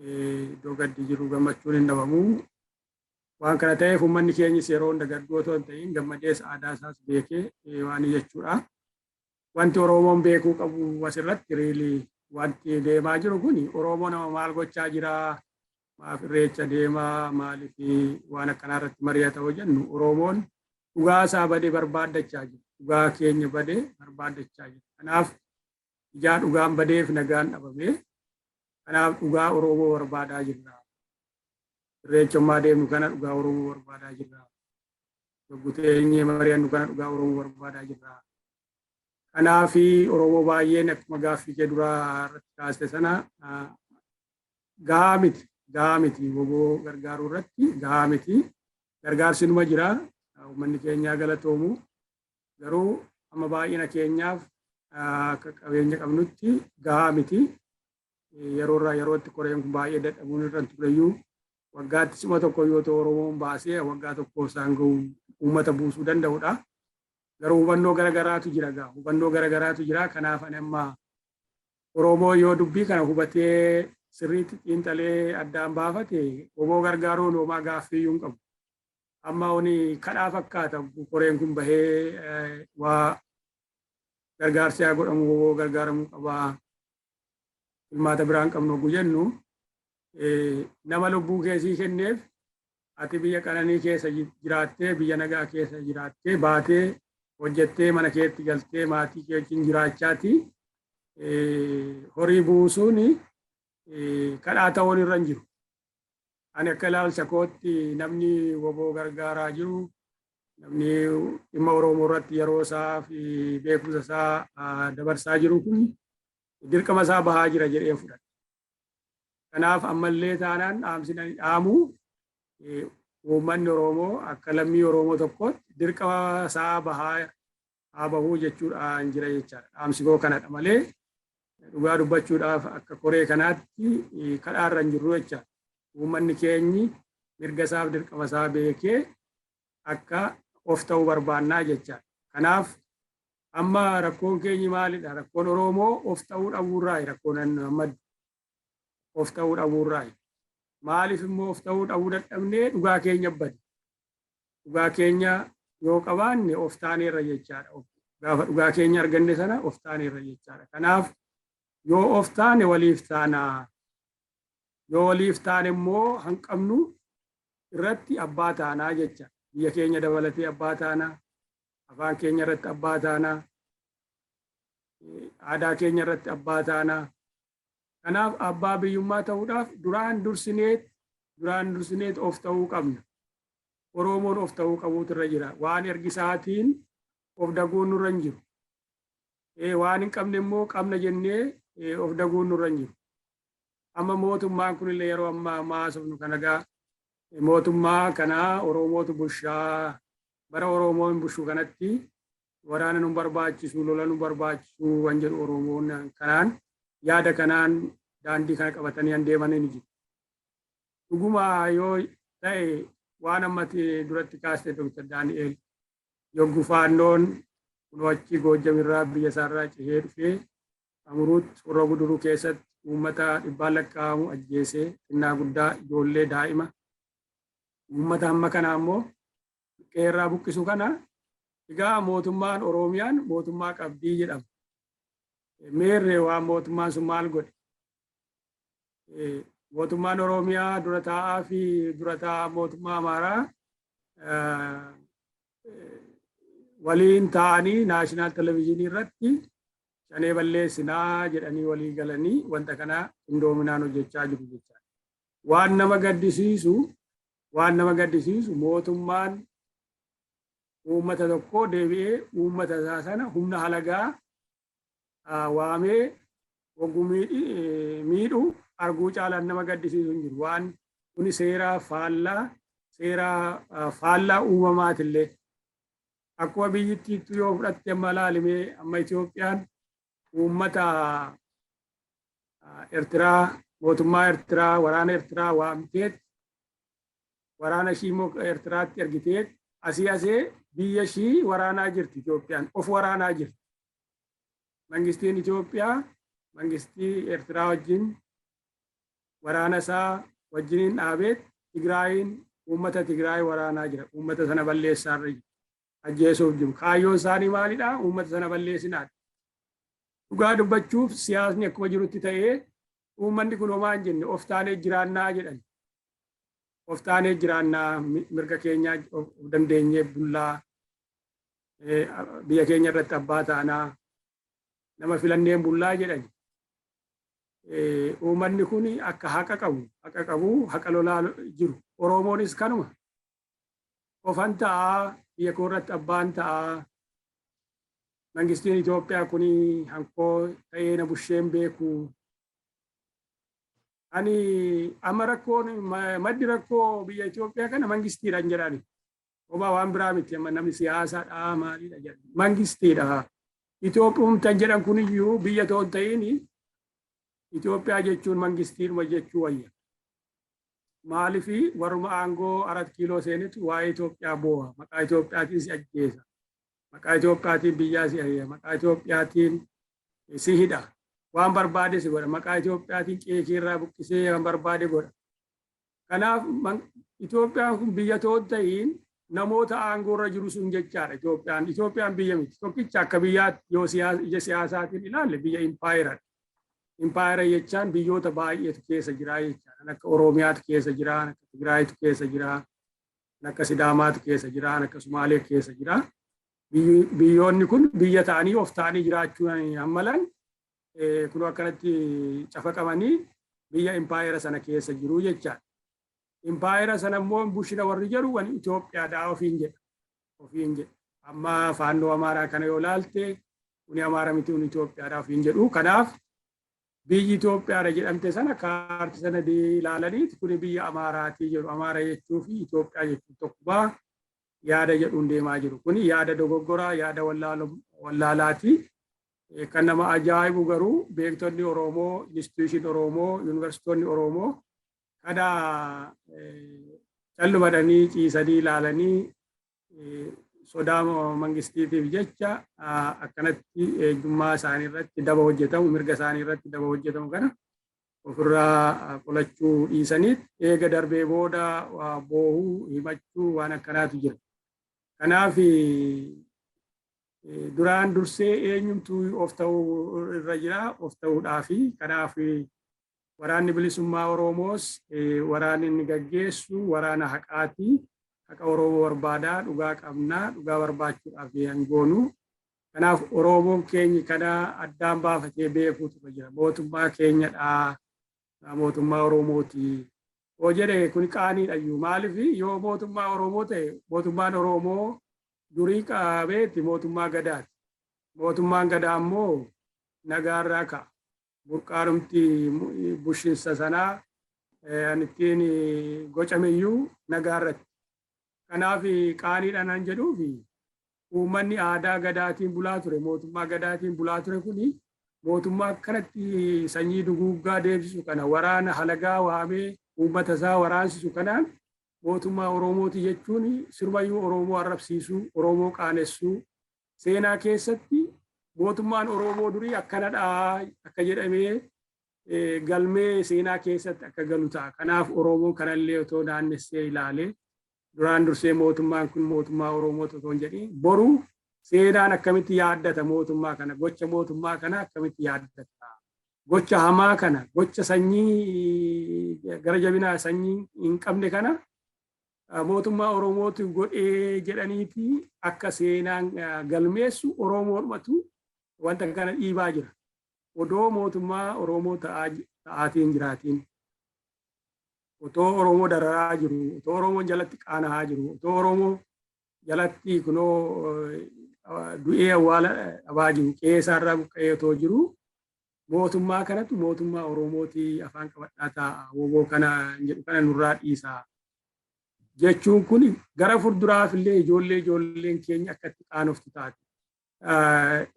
Speaker 2: Iddoo gaddi jiru gammachuun hin dhabamu. Waan kana ta'eef uummanni keenyis yeroo hunda gadduu otoo hin ta'in gammadees aadaa isaas beekee waan jechuudha. Wanti Oromoon beekuu qabu asirratti, really, wanti deemaa jiru kun Oromoo nama maal gochaa jiraa? Maaf Irreecha deemaa? Maaliif waan akkanaa irratti mari'ata hoo jennu, Oromoon dhugaa isaa badee barbaaddachaa jira. Dhugaa keenya badee barbaaddachaa jira. Kanaaf ijaa dhugaan badeef nagaan dhabame. Kanaaf dhugaa Oromoo barbaadaa jirra. Irreechummaa deemnu kana dhugaa Oromoo barbaadaa jirra. Yogguteenyee mari'annu kana dhugaa Oromoo barbaadaa jirra. Kanaafi Oromoo baay'een akkuma gaaffii kee duraa irratti kaaste sana gahaa miti. Gahaa miti, WBO gargaaruu irratti gahaa miti. Gargaarsi numa jira. Uummanni keenyaa galatoomu. Garuu amma baay'ina keenyaaf akka qabeenya qabnutti gahaa miti. Yeroo irraa yerootti koreen kun baay'ee dadhabuun irra tureyyuu, waggaatti sima tokko yoo ta'u Oromoon baasee waggaa tokko isaan gahu uummata buusuu danda'udha. Garuu hubannoo garagaraatu jira gaa. Hubannoo garagaraatu jira. Kanaaf ani amma Oromoo yoo dubbii kana hubatee, sirriitti xiinxalee addaan baafate, WBO gargaaruun homaa gaaffii hin qabu. Amma oni kadhaa fakkaata, koreen kun bahee waa gargaarsi haa godhamu, WBO gargaaramuu qabaa. Filmaata biraan qabnu hogguu jennu, nama lubbuu keessii kenneef ati biyya qananii keessa jiraattee, biyya nagaa keessa jiraattee, baatee hojjettee, mana keetti galtee, maatii kee wajjin jiraachaati horii buusuun kadhaa ta'uun irra hin jiru. Ani akka ilaalcha kootti namni WBO gargaaraa jiru, namni dhimma Oromoo irratti yeroo isaa fi beekumsa isaa dabarsaa jiru kun dirqama isaa bahaa jira jedhee fudhadha. Kanaaf ammallee taanaan dhaamsina dhaamu, uummanni Oromoo akka lammii Oromoo tokkootti dirqama isaa bahaa haa bahuu jechuudhaan jira jechaadha. Dhaamsi koo kanadha malee dhugaa dubbachuudhaaf akka koree kanaatti kadhaarra hin jirru jechaadha. Uummanni keenyi mirga isaaf dirqama isaa beekee akka of ta'uu barbaannaa jechaadha. Kanaaf amma rakkoon keenyi maalidha? Rakkoon Oromoo of ta'uu dhabuurraayi, rakkoon amma of ta'uu dhabuurraayi. Maaliif immoo of ta'uu dhabuu dadhabnee? Dhugaa keenya bade. Dhugaa keenya yoo qabaanne of taaneerra jechaadha. Gaafa dhugaa keenya arganne sana of taaneerra jechaadha. Kanaaf yoo of taane waliif taanaa. Yoo waliif taane immoo hanqabnu irratti abbaa taanaa jecha. Biyya keenya dabalatee abbaa taanaa. Afaan keenya irratti abbaa taanaa. Aadaa keenya irratti abbaa taanaa. Kanaaf abbaa biyyummaa ta'uudhaaf duraan dursineet of ta'uu qabna. Oromoon of ta'uu qabuutu irra jira. Waan ergisaatiin of daguun nurra hin jiru. Waan hin qabne immoo qabna jennee of daguun nurra hin jiru. Amma mootummaan kunillee yeroo ammaa haasofnu kana gaa, mootummaa kanaa Oromootu bushaa, bara Oromoon bushu kanatti waraana nu barbaachisu, lola nu barbaachisu waan jedhu, Oromoon kanaan yaada kanaan daandii kana qabatanii an deemanii ni jiru. Dhuguma yoo ta'e, waan ammatti duratti kaaste Dr. Daani'el, yoggu Faannoon kunoo achi Goojjamirraa biyya isaarraa cihee dhufee Amuruutti, Horroo Guduruu keessatti uummata dhibbaan lakkaa'amu ajjeesee, xinnaa guddaa, ijoollee, daa'ima, uummata hamma kanaa immoo qeerraa buqqisu kana, egaa mootummaan Oromiyaan mootummaa qabdii jedhama. Meerree waan mootummaan sun maal godhe? Mootummaan Oromiyaa dura taa'aa fi dura taa'aa mootummaa Amaaraa Waliin ta'anii national television irratti Shanee balleessinaa jedhanii walii galanii wanta kana qindoominaan hojjechaa jiru jechaadha. Waan nama gaddisiisu, mootummaan uummata tokko deebi'ee uummata isaa sana humna halagaa waamee hogguu miidhu arguu caalaan nama gaddisiisu hin jiru. Waan kuni seera faallaa uumamaatillee. Akkuma biyyittiittu yoo fudhatte, amma ilaalimee, amma Itoophiyaan uummata Eertiraa, mootummaa Eertiraa, waraana Eertiraa waamteet, waraana ishii immoo Eertiraatti ergiteet, asii asee biyya ishii waraanaa jirti. Itoophiyaan of waraanaa jirti. Mangistiin Itoophiyaa mangistii Eertiraa wajjin waraana isaa wajjiniin dhaabeet Tigraayin, uummata Tigraay waraanaa jira. Uummata sana balleessaarra jiru. Ajjeesuuf jiru. Kaayyoon isaanii maalidhaa? Uummata sana balleessinaadha. Dhugaa dubbachuuf, siyaasni akkuma jirutti ta'ee, uummanni kun homaa hin jenne, of taanee jiraannaa jedhan. Of taanee jiraannaa, mirga keenyaa of dandeenyee bullaa, biyya keenya irratti abbaa taanaa, nama filanneen bullaa jedhan. Uummanni kun akka haqa qabu, haqa lolaa jiru. Oromoonis kanuma. Ofan ta'aa, biyya koo irratti abbaan ta'aa. Mangistiin Itoophiyaa kun hankoo ta'ee na busheen beeku. Ani amma rakkoon, maddi rakkoo biyya Itoophiyaa kana mangistiidhaan jedhani. Homaa waan biraa miti, amma namni siyaasaadha, maalidha jedhan. Mangistiidha. Itoophiyumtan jedhan kuniyyuu biyya otoo hin ta'in, Itoophiyaa jechuun mangistiidhuma jechuu wayya. Maalifi warruma aangoo Arat Kiiloo seenitu waa'ee Itoophiyaa boo'a. Maqaa Itoophiyaatiin si ajjeesa. Maqaa Itoophiyaatiin biyyaa si ari'a. Maqaa Itoophiyaatiin si hidha. Waan barbaade si godha. Maqaa Itoophiyaatiin qe'ee irraa buqqisee waan barbaade godha. Kanaaf Itoophiyaan kun biyya otoo hin ta'in, namoota aangoo irra jiru sun jechaadha Itoophiyaan. Itoophiyaan biyya miti. Tokkicha akka biyyaatti yoo ija siyaasaatiin ilaalle, biyya impaayeradha. Impaayera jechaan biyyoota baay'eetu keessa jira jechaadha. Akka Oromiyaatu keessa jira, akka Tigraayitu keessa jira, akka Sidaamaatu keessa jira, akka Sumaalee keessa jira. Biyyoonni kun biyya ta'anii of ta'anii jiraachuu hammalan kun akkanatti cafaqamanii biyya impaayera sana keessa jiru jechaadha. Impaayera sana immoo bushina warri jedhu wani Itoophiyaadhaa ofiin jedha. Ofiin jedha. Amma Faannoo Amaaraa kana yoo laalte, kuni Amaara miti, kun Itoophiyaadhaa ofiin jedhu. Kanaaf biyyi Itoophiyaadha jedhamte sana kaartii sana ilaalanii kuni biyya Amaaraatii jedhu. Amaara jechuu fi Itoophiyaa jechuun tokkumaa yaada jedhuun deemaa jiru. Kuni yaada dogoggoraa, yaada wallaalaati. Kan nama ajaa'ibu garuu beektonni Oromoo, institution Oromoo, yuunivarsiitonni Oromoo kana callumadhanii ciisanii ilaalanii, sodaa mangistiitiif jecha akkanatti eenyummaa isaanii irratti daba hojjetamu, mirga isaanii irratti daba hojjetamu kana ofirraa qolachuu dhiisaniit eega darbee booda boohuu, himachuu, waan akkanaatu jira. Kanaaf duraan dursee eenyumtuu of ta'uu irra jira, of ta'uudhaafi. Kanaaf Waraanni Bilisummaa Oromoos waraanni inni gaggeessu waraana haqaati. Haqa Oromoo barbaadaa, dhugaa qabnaa, dhugaa barbaachuudhaaf hangoonu. Kanaaf Oromoon keenyi kana addaan baafatee beekuutu irra jira. Mootummaa keenyadhaa, mootummaa Oromooti. Hoo jedhe kun qaaniidha iyyuu. Maaliif yoo mootummaa Oromoo ta'e, mootummaan Oromoo durii qabeetti mootummaa Gadaati. Mootummaan Gadaa immoo nagaarraa ka'a. Burqaanumti bushinsa sanaa an ittiin gocameyyuu nagaarratti. Kanaaf qaaniidha nan jedhuufi, uummanni aadaa Gadaatiin bulaa ture, mootummaa Gadaatiin bulaa ture kuni mootummaa akkanatti sanyii duguuggaa deemsisu kana, waraana halagaa waamee uummata isaa waraansisu kanaan mootummaa Oromooti jechuun sirumayyuu Oromoo arrabsiisuu, Oromoo qaanessuu, seenaa keessatti mootummaan Oromoo durii akkanadhaa akka jedhamee galmee seenaa keessatti akka galu ta'a. Kanaaf Oromoon kanallee otoo naannessee ilaalee, duraan dursee mootummaan kun mootummaa Oromoo otoo hin jedhin, boru seenaan akkamitti yaaddata mootummaa kana, gocha mootummaa kana akkamitti yaaddata, gocha hamaa kana, gocha sanyii gara jabinaa sanyii hin qabne kana. Mootummaa Oromootu godhee jedhaniiti akka seenaan galmeessu Oromoodhumatu wanta kana dhiibaa jira. Odoo mootummaa Oromoo ta'aatiin jiraatiin, otoo Oromoo dararaa jiru, otoo Oromoon jalatti qaana'aa jiru, otoo Oromoo jalatti kunoo du'ee awwaala dhabaa jiru, qe'ee isaarraa buqqa'ee otoo jiru, mootummaa kanatu mootummaa Oromootii afaan qabadhaa taa'a, WBO kana jedhu kana nurraa dhiisaa jechuun kun gara fuulduraaf illee ijoolleen keenya akka itti qaanoftu taate.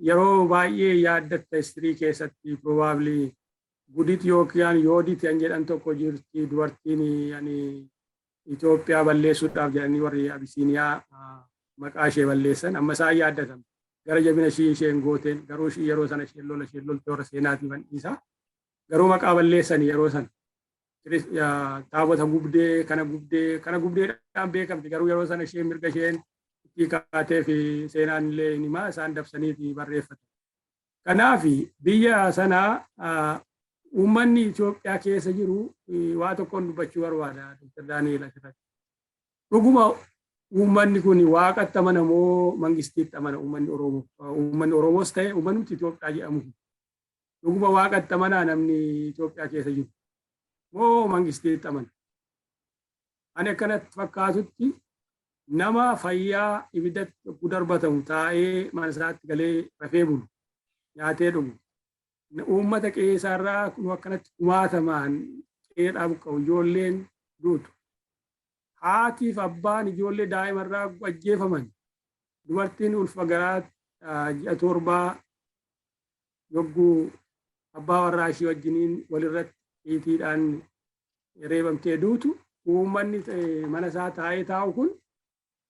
Speaker 2: Yeroo baay'ee yaaddatta, history keessatti probably Gudit yookaan Yoodit kan jedhan tokko jirti, dubartiin ani Itoophiyaa balleessuudhaaf jedhanii warri Abisiiniyaa maqaa ishee balleessan amma isaan yaaddatan. Gara jabina ishii isheen gooteen garuu ishii yeroo sana isheen lola isheen lolte warra seenaatiif dhiisa. Garuu maqaa balleessan yeroo sana. Taabota gubdee, kana gubdee, kana gubdeedhaan beekamti, garuu yeroo sana isheen mirga isheen itti kaatee fi seenaan illee himaa isaan dabsanii barreeffatan. Kanaaf biyya sanaa uummanni Itoophiyaa keessa jiru waa tokkoon dubbachuu barbaada, Dr. Daani'el, asirratti. Dhuguma uummanni kun waaqatti amana moo mangistiitti amana uummanni Oromoo? Uummanni Oromoos ta'e uummanni Itoophiyaa jedhamu. Dhuguma waaqatti amanaa namni Itoophiyaa keessa jiru? Moo mangistiitti amana? Ani akkanatti fakkaatutti nama fayyaa ibiddatti darbatamu taa'ee mana isaatti galee rafee bulu, nyaatee dhugu, uummata qe'ee isaarraa kun akkanatti kumaatamaan qe'eedhaa buqqa'u, ijoolleen duutu, haatiif abbaan ijoollee daa'imarraa ajjeefaman, dubartiin ulfa garaa ji'a 7 yogguu abbaa warraa ishii wajjiniin walirratti dhiitiidhaan reebamtee duutu, uummanni mana isaa taa'ee taa'u kun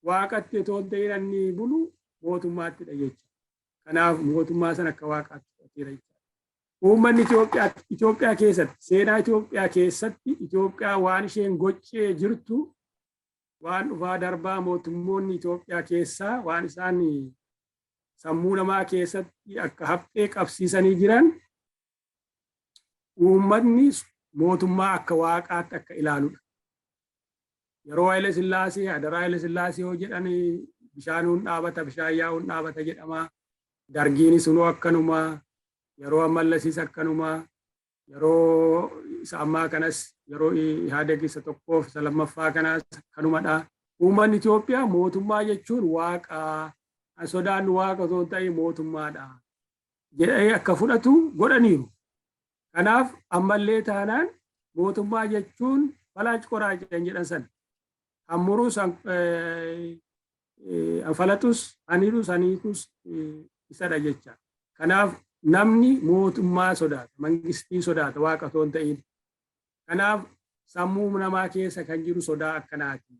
Speaker 2: waaqatti otoo hin ta'in inni bulu mootummaattidha jecha. Kanaaf mootummaa sana akka waaqaatti fudhateera jecha. Uummanni Itoophiyaa keessatti, seenaa Itoophiyaa keessatti, Itoophiyaa waan isheen gochee jirtu, waan dhufaa darbaa mootummoonni Itoophiyaa keessaa waan isaan sammuu namaa keessatti akka haphee qabsiisanii jiran, uummanni mootummaa akka waaqaatti akka ilaaludha. Yeroo Haile Sillaasee, adaraa Haile Sillaasee yoo jedhan bishaanuun dhaabata, bishaan yaa'uun dhaabata jedhama. Dargiinis sunuu akkanuma, yeroo Mallasiis akkanuma, yeroo isa ammaa kanas, yeroo Ihaadeg isa tokkoof isa lammaffaa kanaas akkanumadha. Uummanni Itoophiyaa mootummaa jechuun waaqa, kan sodaannu waaqa osoo hin ta'in mootummaadha jedhee akka fudhatu godhaniiru. Kanaaf ammallee taanaan mootummaa jechuun falaac qoraac kan jedhan sana. Hammurus, falaxus, haniidhus, haniikus isadha jecha. Kanaaf namni mootummaa sodaata, mangistii sodaata, waaqa osoo hin ta'in. Kanaaf sammuu namaa keessa kan jiru sodaa akkanaati.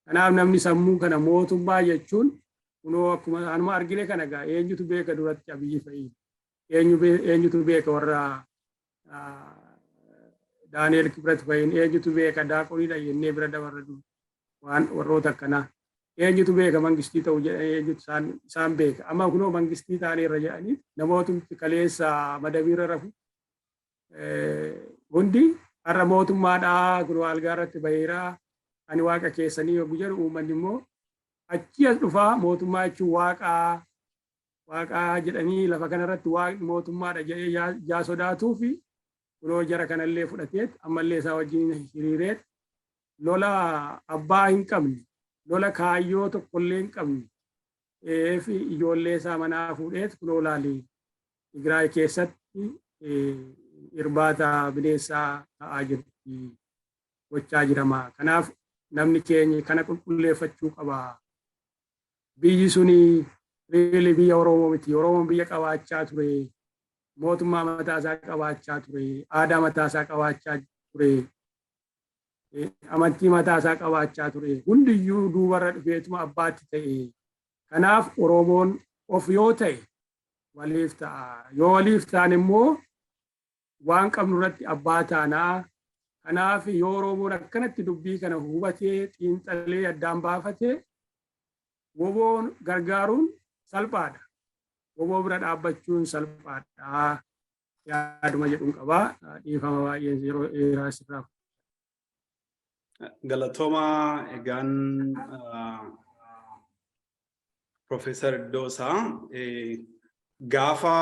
Speaker 2: Kanaaf namni sammuu kana mootummaa jechuun kunoo akkuma anuma argine kana gaa, eenyutu beeka duratti Abiyyi fa'i? Eenyutu beeka warra Daani'el Kibrat fa'iin? Eenyutu beeka? Daaqoniidha jennee bira dabarra waan warroota akkanaa. Eenyutu beeka mangistii ta'u jedhanii, eenyutu isaan beeka? Amma kunoo mangistii ta'aniirra jedhanii namootumti kaleessa madabiirra rafu hundi har'a mootummaadhaa, kunoo algaa irratti baheeraa, ani waaqa keessanii yogguu jedhu, uummanni immoo achii as dhufaa mootummaa jechuun waaqaa, waaqaa jedhanii lafa kanarratti waaqni mootummaadha jedhee ijaa sodaatuu fi kunoo jara kanallee fudhateet ammallee isaa wajjin hiriireet lola abbaa hin qabne, lola kaayyoo tokkollee hin qabne fi ijoollee isaa manaa fuudheet kunoo laali Tigraay keessatti irbaata bineensaa ta'aa jirti, gochaa jirama. Kanaaf namni keenya kana qulqulleeffachuu qaba. Biyyi suni really biyya Oromoo miti. Oromoon biyya qabaachaa ture. Mootummaa mataasaa qabaachaa ture. Aadaa mataasaa qabaachaa ture. Amantii mataasaa qabaachaa ture. Hundiyyuu duubarra dhufeetuma abbaatti ta'e. Kanaaf Oromoon of yoo ta'e waliif ta'a. Yoo waliif ta'an immoo waan qabnu irratti abbaa taanaa. Kanaaf yoo Oromoon akkanatti dubbii kana hubatee, xiinxalee, addaan baafatee, WBOn gargaaruun salphaadha. WBO bira dhaabbachuun salphaadha. Yaaduma jedhuun qabaa. Dhiifama, baay'een yeroo dheeraa sirraa.
Speaker 1: Galatooma egaan, Profeesar Iddoosaa, gaafa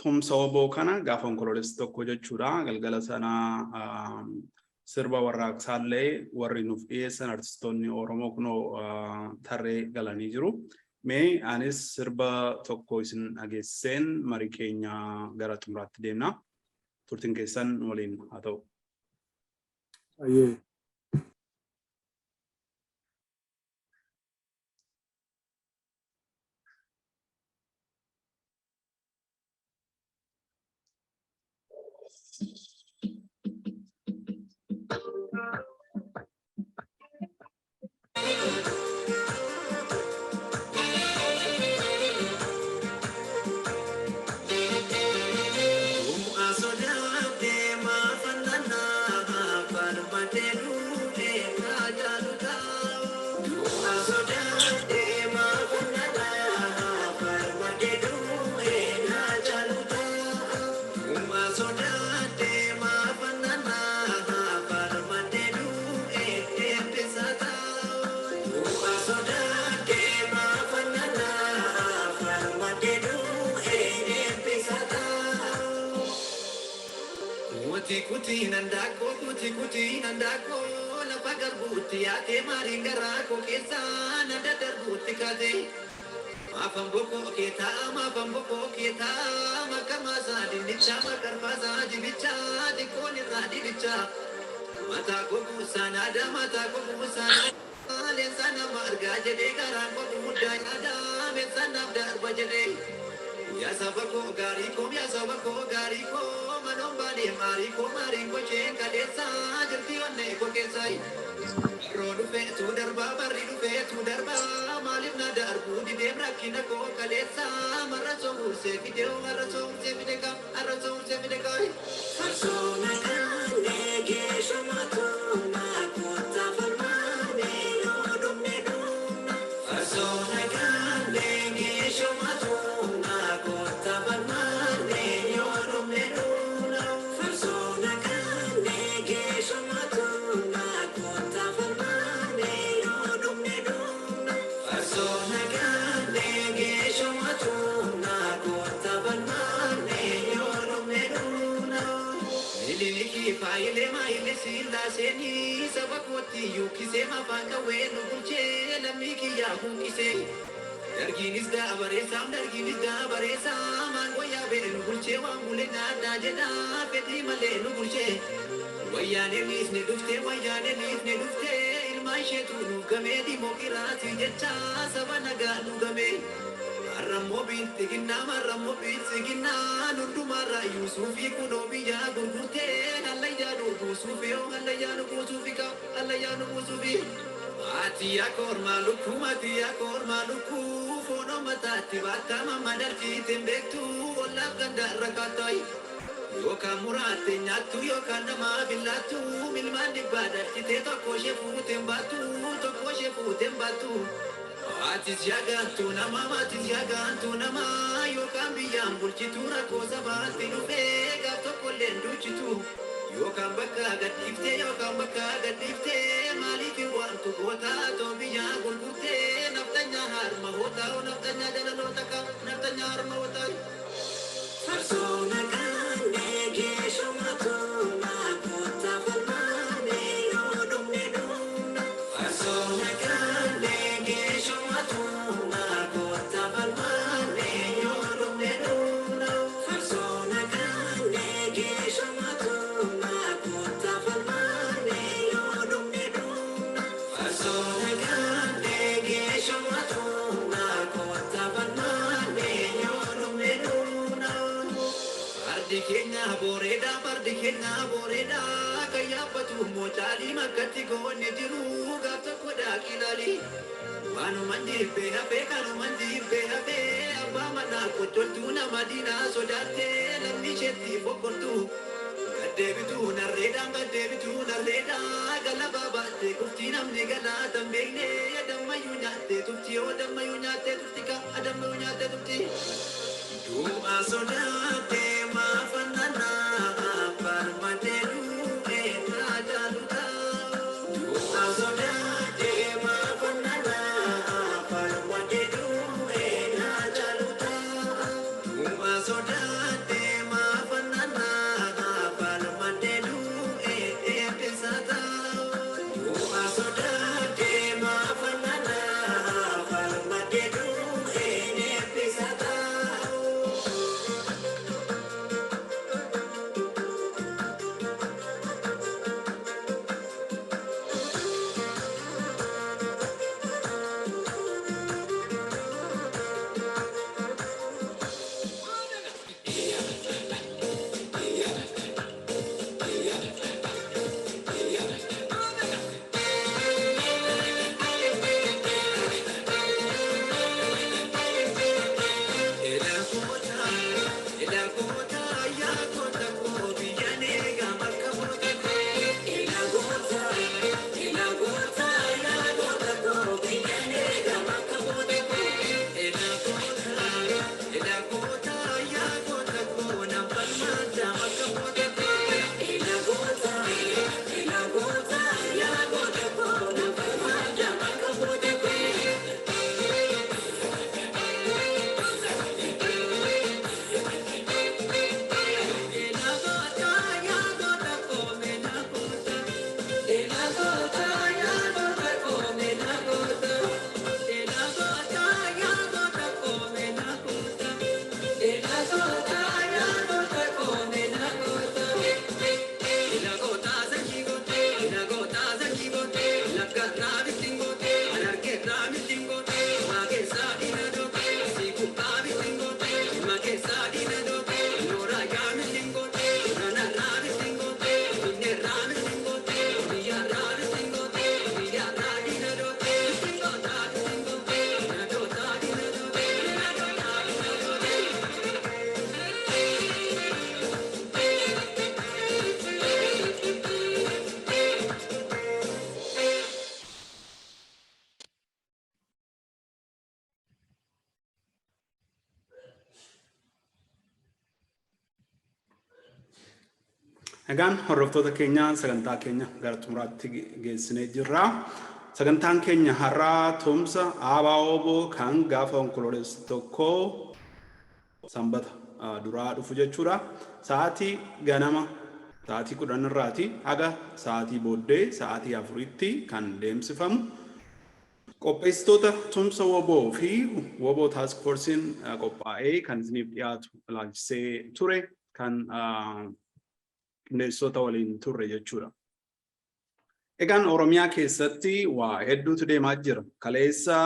Speaker 1: tumsa oboo kana, gaafa Onkoloolessa 1 jechuudha, galgala sana sirba warraaqsaallee warri nuuf dhiyeessan artistoonni Oromoo kunoo tarree galanii jiru. Mee anis sirba tokko isin dhageessiseen marii keenya gara xumuraatti deemna. Turtiin keessan waliin haa ta'u.
Speaker 2: Ayyee.
Speaker 4: Kuti kuti nandako, kuti kuti nandako, lafa garbuutti yaatee maaliin garaa koo keessaa nanda darbuutti kaate. Maafan bokoo keetaa, maafan bokoo keetaa, makkamaasaa dinnichaa, makarfaasaa jibichaa, xiqqoon irraa dibichaa. Mataa goguusaa naadaa, mataa goguusaa naadaa, leensaa nama argaa jedhee garaan koo guddaa yaadaa, meessaa naaf darba jedhee. Yaa saba koo gaarii koo, yaa saba koo gaarii koo, manoon baanee maarii koo, maariin koo isheen kaleessaa jirti onnee koo keessaa. Barroo dhufeetu darbaa, barri dhufeetu darbaa, maaliif na darbuu dideem rakkina koo kaleessaa, marra soomsee fidee, marra soomsee fide ka, marra soomsee fide ka. Farsoona kaanee geeshumatu maakota falmaanee yoo dhumne dhumna. Farsoona kaanee geeshumatu maakota falmaanee yoo dhumne dhumna. Farsoona kaanee geeshumatu maakota falmaanee yoo dhumne dhumna. Farsoona kaanee geeshumatu maakota falmaanee yoo dhumne dhumna. Mililikii faayilee maayilee sillaaseenii saba kootti yuukkisee mafaan qawwee nu bulchee lammii kiyyaa huuqqisee. Dargiinis daabareessaam, dargiinis daabareessaa, maangoo yaabee nu bulchee waan bulee nyaadhaa jedhaa fedhii malee nu bulchee. Wayyaaneenis ni dhuftee, wayyaaneenis ni dhuftee, ilmaan isheetu nu gamee dimookiraasii jecha saba nagaa nu gamee. Har'ammoo bilxiginnaa, har'ammoo bilxiginnaa, hundumarraa Yuusuufii kunoo biyyaa gurgurtee hallayyaa nu buusuufi, yoo hallayyaa nu buusuufi ka hallayyaa nu buusuufi. Maatiyaa kormaa lukkuu, maatiyaa kormaa lukkuu, foonoo mataatti baatama madalchiiteen beektu ollaaf ganda irra kaattaayi. Yookaan muraatte nyaattu, yookaan namaa billaattu, milmaan dhibbaa dhalchitee tokko ishee fuuteen baattu, tokko ishee fuuteen baattu. Maatis yaagaantu nama, maatis yaagaantu nama, yookaan biyyaan bulchitu rakkoo sabaatti dhufee gaaf tokko illee duuchitu. Yookaan bakka gadhiiftee, yookaan bakka gadhiiftee, maaliif waantu goota too biyyaa gurgurtee naftanyaa harma hoota, naftanyaa jalaloota ka naftanyaa harma hoota. Farsoona kaanee geeshumatu maakota falmaanee yoo dhumne dhumna. Farsoona kaanee geeshumatu maakota falmaanee yoo dhumne dhumna. Farsoona kaanee geeshumatu maakota falmaanee yoo dhumne dhumna. Farsoona kaanee geeshumatu maakota falmaanee yoo dhumne dhumna. Fardi keenya booreedha, fardi keenya booreedha, kan yaabbatu moocaalii makkatti goonni jiru gaaf tokko dhaaqilaali. Waanuma jibbee hafee, kanuma jibbee hafee, abbaa manaa qottoltuu nama diinaa sodaattee lammii isheetti fokkoltu. Gaddeebituu narreedhaan, gaddeebituu narreedhaan, galabaa baattee kuftii namni galaatan beekne dammayyuu nyaattee tufti, yoo dammayyuu nyaattee tufti ka dammayyuu nyaattee tufti. Du'a sodaatee maafannanaa falmatee du'ee taajaaluta.
Speaker 1: Egaan hordoftoota keenya, sagantaa keenya gara xumuraatti geessinee jirra. Sagantaan keenya har'aa tumsa ABO kan gaafa Onkoloolessa 1, Sanbata duraa dhufu jechuudha. Sa'aatii ganama sa'aatii 10 irraati haga sa'aatii booddee sa'aatii 4tti kan deemsifamu. Qopheessitoota tumsa WBO fi WBO Task Forcein qophaa'ee kan isiniif dhiyaatu ilaalchisee ture kan qindeessitoota waliin turre jechuudha. Egaan Oromiyaa keessatti waa hedduutu deemaa jira. Kaleessa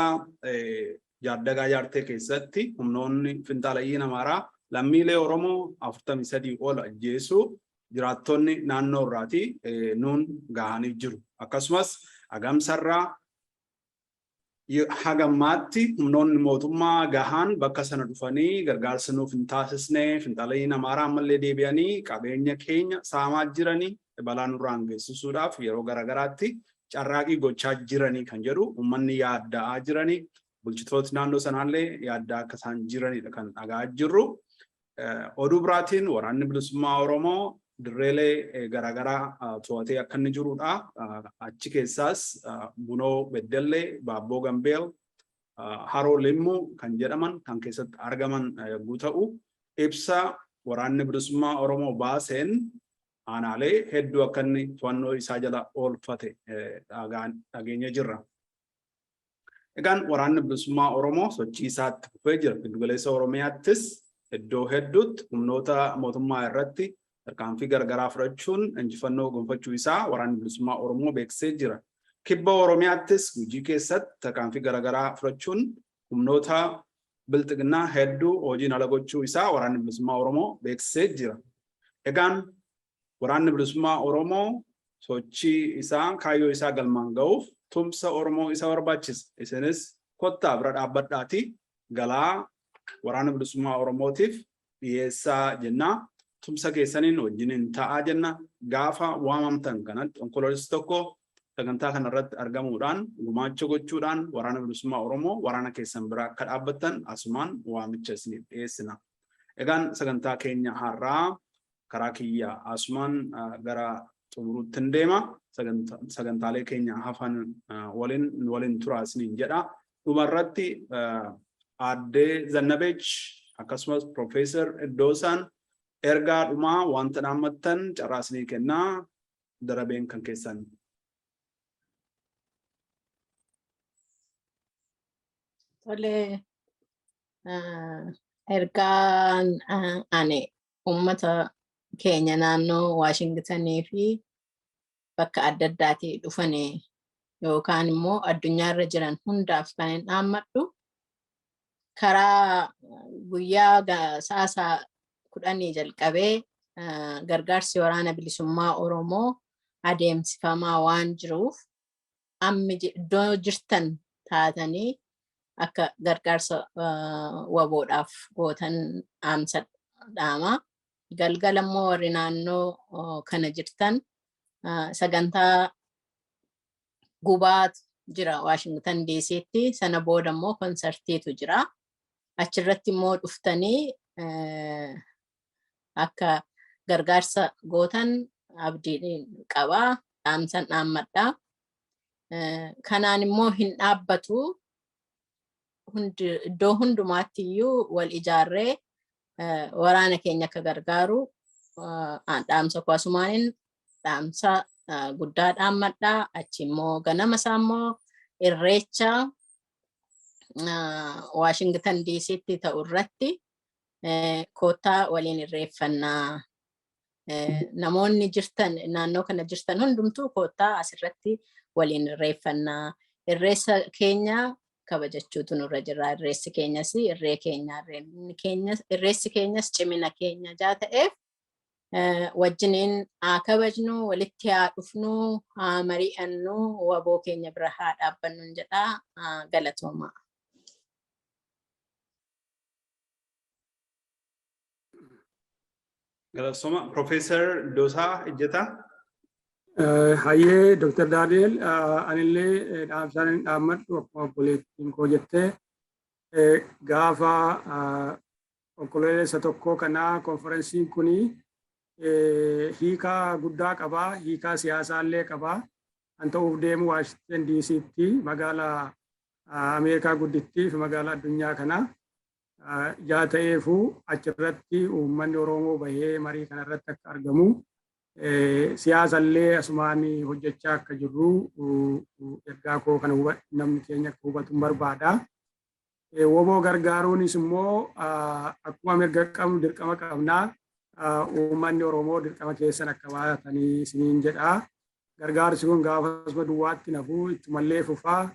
Speaker 1: Jaardagaa Jaartee keessatti humnoonni finxaalayyiin Amaaraa lammiilee Oromoo 43 ol ajjeesuu jiraattonni naannoo irraati nuun gahanii jiru. Akkasumas Agamsarraa hagammaatti humnoonni mootummaa gahaan bakka sana dhufanii gargaarsa nuuf hin taasisne, finxaalayyiin Amaaraa ammallee deebi'anii qabeenya keenya saamaa jiranii, balaa nurraan geessisuudhaaf yeroo garaagaraatti carraaqii gochaa jiranii kan jedhu uummanni yaadda'aa jiranii, bulchitooti naannoo sanaallee yaaddaa akka isaan jiranidha kan dhagaa jirru. Oduu biraatiin Waraanni Bilisummaa Oromoo dirreelee garaagaraa to'atee akka inni jirudha. Achi keessaas Bunoo Beddellee, Baabboo Gambeel, Haroo Limmuu kan jedhaman kan keessatti argaman yogguu ta'u, ibsa Waraanni Bilisummaa Oromoo baaseen aanaalee hedduu akka inni to'annoo isaa jala oolfate dhageenya jirra. Egaan Waraanni Bilisummaa Oromoo sochii isaatti fufee jira. Giddugaleessa Oromiyaattis iddoo hedduutti humnoota mootummaa irratti tarkaanfii garagaraa fudhachuun injifannoo gonfachuu isaa Waraanni Bilisummaa Oromoo beeksisee jira. Kibba Oromiyaattis Gujii keessatti tarkaanfii garagaraa fudhachuun humnoota Bilxiginnaa hedduu hojiin ala gochuu isaa Waraanni Bilisummaa Oromoo beeksisee jira. Egaan Waraanni Bilisummaa Oromoo sochii isaa, kaayyoo isaa galmaan ga'uuf tumsa Oromoo isa barbaachisa. Isinis kottaa bira dhaabbadhaatii galaa Waraana Bilisummaa Oromootiif dhiyeessaa jennaa. Tumsa keessaniin wajjiniin ta'aa jenna. Gaafa waamamtan kanatti Onkoloolessa 1 sagantaa kanarratti argamuudhaan gumaacha gochuudhaan Waraana Bilisummaa Oromoo waraana keessan bira akka dhaabbattan asumaan waamicha isiniif dhiyeessina. Egaan sagantaa keenya har'aa karaa kiyya asumaan gara xumuruutti hin deema. Sagantaalee keenya hafan waliin waliin turaa isiniin jedha. Dhumarratti Aaddee Zannabeech akkasumas Profeesar Iddoosaan ergaa dhumaa wanta dhaammattan carraa isinii kennaa, darabeen kan keessan.
Speaker 3: Tole, ergaan ani uummata keenya naannoo Waashingtanii fi bakka adda addaatii dhufan yookaan immoo addunyaarra jiran hundaaf kan hin dhaammadhu, karaa guyyaa sa'a 10 jalqabee gargaarsi Waraana Bilisummaa Oromoo adeemsifamaa waan jiruuf, ammi iddoo jirtan taatanii akka gargaarsa WBOdhaaf gootan dhaamsa dhaama. Galgala immoo warri naannoo kana jirtan sagantaa gubaatu jira Waashingtan DC'tti. Sana booda immoo konsartiitu jira. Achirratti immoo dhuftanii akka gargaarsa gootan abdii qaba. Dhaamsan dhaammadha. Kanaan immoo hin dhaabbatu. Iddoo hundumaatti iyyuu wal ijaarree waraana keenya akka gargaaru dhaamsa koo asumaaniin dhaamsa guddaa dhaammadha. Achi immoo ganama isaa immoo irreecha Waashingtan DC'tti ta'u irratti koottaa waliin irreeffannaa. Namoonni jirtan, naannoo kana jirtan hundumtuu koottaa asirratti waliin irreeffannaa. Irreessa keenya kabajachuutu nurra jira. Irreessi keenyas irree keenya, irreessi keenyas cimina keenya jaa ta'eef wajjiniin haa kabajnu, walitti haa dhufnu, haa mari'annu, WBO keenya bira haa dhaabbannu jedha. Galatooma.
Speaker 1: Galatooma. Profeesar Iddoosaa Ejjetaa.
Speaker 2: Hayyee Dr. Daani'el, anillee dhaamsaan hin dhaammadhu akkuma obboleettiin koo jettee, gaafa Onkololeessa 1 kanaa konferensiin kuni Hiikaa guddaa qabaa, hiikaa siyaasaallee qabaa. Kan ta'uuf deemu Waashingtan DC'tti, magaalaa Ameerikaa guddittii fi magaalaa addunyaa kanaa. Ijaa ta'eefu achirratti uummanni Oromoo bahee marii kanarratti akka argamu, siyaasallee asumaan hojjechaa akka jirru ergaa koo kana namni keenya akka hubatu barbaada. WBO gargaaruunis immoo akkuma mirga qabnu dirqama qabnaa. Uummanni Oromoo dirqama keessan akka baatanii isiniin jedha. Gargaarsi kun gaafasuma duwwaatti nafuu, ittumallee fufaa.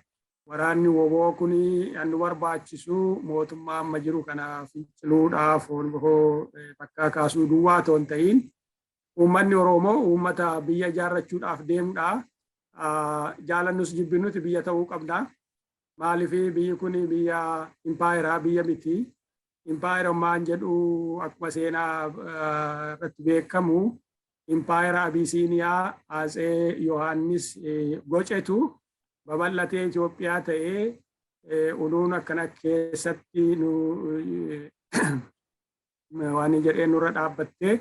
Speaker 2: Waraanni WBO kun kan nu barbaachisu mootummaa amma jiru kana finciluudhaaf bakka kaasuu duwwaa otoo hin ta'in, uummanni Oromoo uummata biyya ijaarrachuudhaaf deemudha. Jaalannus jibbinuti biyya ta'uu qabna. Maaliif? Biyyi kun biyya impaayeraa biyya miti. Impaayerummaan jedhu akkuma seenaa irratti beekamu impaayera Abisiiniyaa Atsee Yohaannis gocetu babal'atee Itoophiyaa ta'ee, unuun akkana keessatti nu waan jedhee nurra dhaabbattee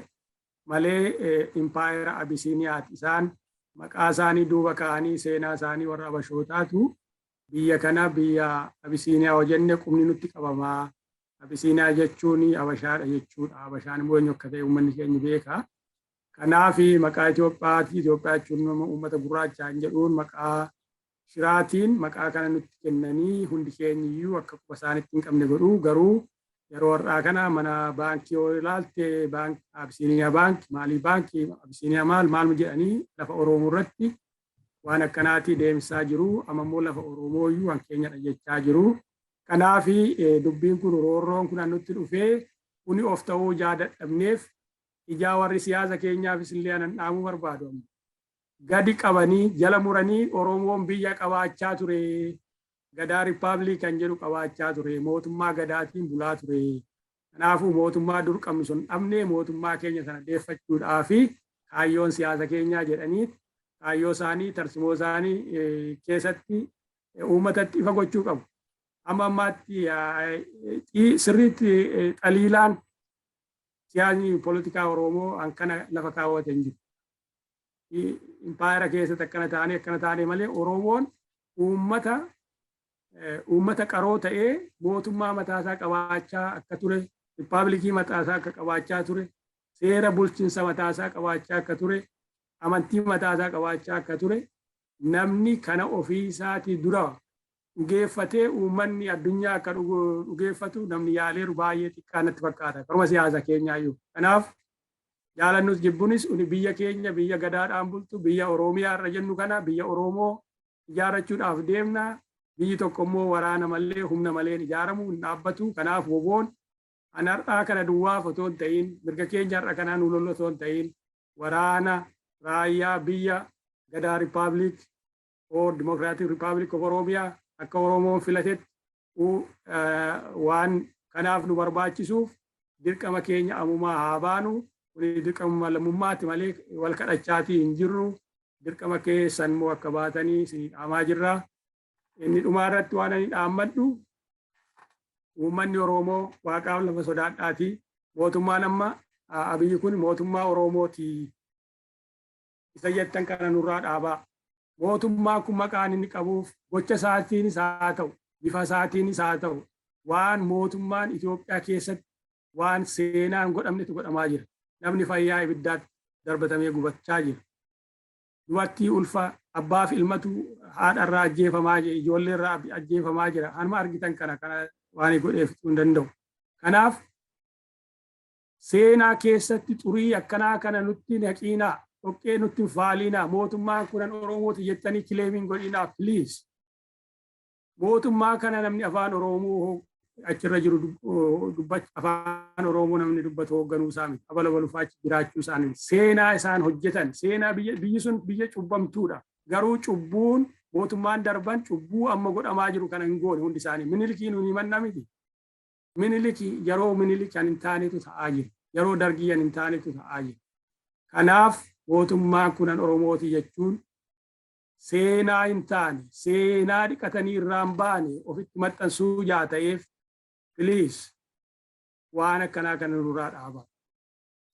Speaker 2: malee impaayera Abisiiniyaati. Isaan maqaa isaanii duuba ka'anii seenaa isaanii warra Abashootaatu biyya kana biyya Abisiiniyaa hojjenne qubni nutti qabamaa. Abisiiniyaa jechuun Abashaadha jechuudha. Abashaan immoo eenyu akka ta'e uummanni keenya beeka. Kanaaf maqaa Itoophiyaati. Itoophiyaa jechuun uummata gurraachaa hin jedhuun maqaa shiraatiin maqaa kana nutti kennanii hundi keenya iyyuu akka quba isaanitti hin qabne godhu. Garuu yeroo har'aa kana mana baankii yoo ilaalte, Abisiiniyaa Baankii, maalii baankii, Abisiiniyaa maal maal jedhanii lafa Oromoo irratti waan akkanaatii deemsisaa jiru. Amma immoo lafa Oromoo iyyuu waan keenyadha jechaa jiru. Kanaaf dubbiin kun, roorroon kun nutti dhufee kuni of ta'uu ijaa dadhabneef, ijaa warri siyaasa keenyaafis illee anan dhaamuu barbaadu. Gadi qabanii jala muranii Oromoon biyya qabaachaa ture. Gadaa Republic kan jedhu qabaachaa ture. Mootummaa gadaatiin bulaa ture. Kanaafuu mootummaa dur qabnu sun dhabnee mootummaa keenya sana deeffachuudhaa fi kaayyoon siyaasa keenyaa jedhanii kaayyoo isaanii, tarsimoo isaanii keessatti uummatatti ifa gochuu qabu. Amma ammaatti sirriitti xaliilaan siyaasni poolitikaa Oromoo kana lafa kaawwate hin jiru. Impaayera keessatti akkana taanee akkana taanee malee Oromoon uummata qaroo ta'ee mootummaa mataasaa qabaachaa akka ture, riippaabilikii mataasaa akka qabaachaa ture, seera bulchiinsa mataasaa qabaachaa akka ture, amantii mataasaa qabaachaa akka ture, namni kana ofii isaatii dura dhugeeffatee uummanni addunyaa akka dhugeeffatu namni yaaleeru baay'ee xiqqaa natti fakkaata. Karuma siyaasa keenyaayyuu. Kanaaf jaalannus jibbunis biyya keenya, biyya gadaadhaan bultu, biyya Oromiyaa irra jennu kana, biyya Oromoo ijaarrachuudhaaf deemna. Biyyi tokko immoo waraana malee, humna malee ijaaramu hin dhaabbatu. Kanaaf WBOn an har'aa kana duwwaaf otoo hin ta'in, mirga keenya har'a kanaa nu lollu otoo hin ta'in, waraana raayyaa biyya Gadaa Republic or Democratic Republic of Oromia akka Oromoon filatetti waan kanaaf nu barbaachisuuf dirqama keenya amumaa haa baanu. Kuni dirqama lammummaatti malee wal kadhachaatii hin jirru. Dirqama keessan immoo akka baatanii isinii dhaamaa jirra. Inni dhumaa irratti waan ani dhaammadhu, uummanni Oromoo waaqaaf lafa sodaadhaati. Mootummaan amma Abiyyi kun mootummaa Oromooti. Isa jettan kana nurraa dhaabaa. Mootummaan kun maqaan inni qabuuf gocha isaatiinis haa ta'u, bifa isaatiinis haa ta'u, waan mootummaan Itoophiyaa keessatti waan seenaan godhamnetu godhamaa jira. Namni fayyaa ibiddaatti darbatamee gubachaa jira. Dubartii ulfa, abbaa fi ilmatu haadha irraa ajjeefamaa jira, ijoollee irraa ajjeefamaa jira. Hanuma argitan kana kana waan godhee fixuu hin danda'u. Kanaaf seenaa keessatti xurii akkanaa kana nutti naqiinaa, dhoqqee nutti hin faaliinaa, mootummaan kunan Oromooti jettanii claim hin godhinaa, please. Mootummaa kana namni afaan Oromoo achirra jiru afaan Oromoo namni dubbatu hoogganuu isaa miti. Abala balufaa achi jiraachuu isaanii seenaa isaan hojjetan, seenaa biyyi sun biyya cubbamtuudha. Garuu cubbuun mootummaan darban cubbuu amma godhamaa jiru kana hin goone hundi isaanii. Minilikii nuyi himanna miti. Miniliki, yeroo Minilik kan hin taanetu ta'aa jira. Yeroo Dargii kan hin taanetu ta'aa jira. Kanaaf mootummaan kunan Oromooti jechuun seenaa hin taane, seenaa dhiqatanii irraan baane ofitti maxxansuu jaa ta'eef, please, waan akkanaa kana nurraa dhaaba.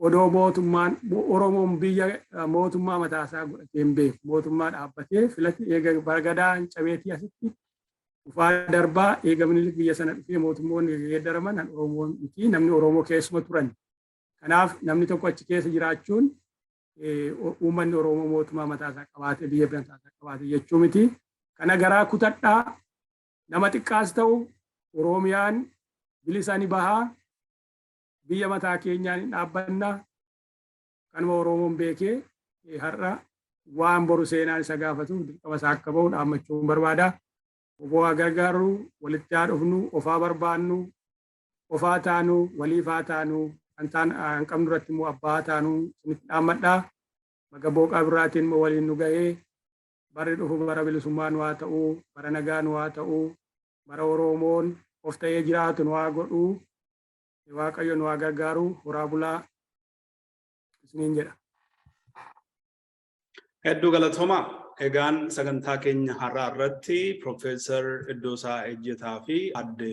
Speaker 2: Odoo mootummaan Oromoon biyya mootummaa mataasaa godhatee hin beeku. Mootummaa dhaabbatee filate eega bargadaan cabeetii asitti dhufaa darbaa, eega Minilik biyya sana dhufee mootummoonni geeddaraman kan Oromoon miti, namni Oromoo keessuma turan. Kanaaf namni tokko achi keessa jiraachuun uummanni Oromoo mootummaa mataasaa qabaate, biyya mataasaa qabaate jechuu miti. Kana garaa kutadhaa, nama xiqqaas ta'u Oromiyaan bilisa ni bahaa, biyya mataa keenyaan hin dhaabbannaa. Kanuma Oromoon beekee har'a waan boru seenaan isa gaafatuuf dirqama isaa akka bahu dhaammachuun barbaada. Obbo haa gargaaru, walitti haa dhufnu, ofaa barbaannu, ofaa taanu, waliif haa taanu, kan taan qabnu irratti immoo abbaa haa taanu isinitti dhaammadha. Baga booqaa birraatiin immoo waliin nu gahee. Barri dhufu bara bilisummaa nu haa ta'u, bara nagaa nu haa ta'u, bara Oromoon of ta'ee jiraatu nu haa godhu. Waaqayyo nu haa gargaaru, horaa bulaa isiniin jedha.
Speaker 1: Hedduu galatoomaa. Egaan sagantaa keenya har'aa irratti Piroofeesar Iddoosaa Ejjetaa fi Adde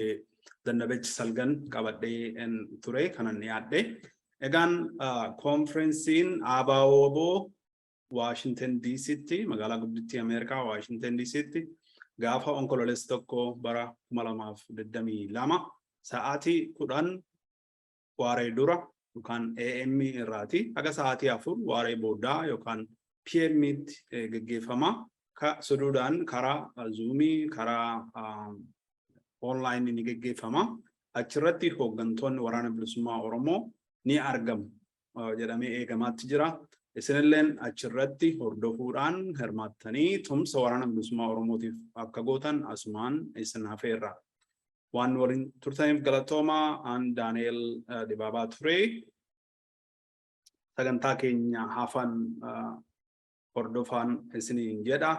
Speaker 1: Zannabech Salgan qabadhee ture kanan dhiyaadhe. Egaan koonfirensiin ABO Washington DC'tti, magaalaa guddittii Ameerikaa Washington DC'tti, gaafa Onkololeessa 1 bara 2022 sa'aatii 10 waaree dura yookaan AM irraati haga sa'aatii 4 waaree boodaa yookaan PM'tti geggeeffama. Ka suduudhaan karaa Zoomii, karaa online ni geggeeffama. Achirratti hooggantoonni Waraana Bilisummaa Oromoo ni argamu jedhamee eegamaatti jira. Isinilleen achirratti hordofuudhaan hirmaattanii tumsa Waraana Bilisummaa Oromootiif akka gootan asumaan isin hafeerra. Waan waliin turtaniif galatoomaa. An Daani'el Dibaabaa ture. Sagantaa keenya hafan hordofaan isiniin jedha.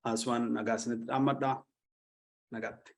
Speaker 1: Asumaan nagaa isinitti dhaammadha. Nagaatti.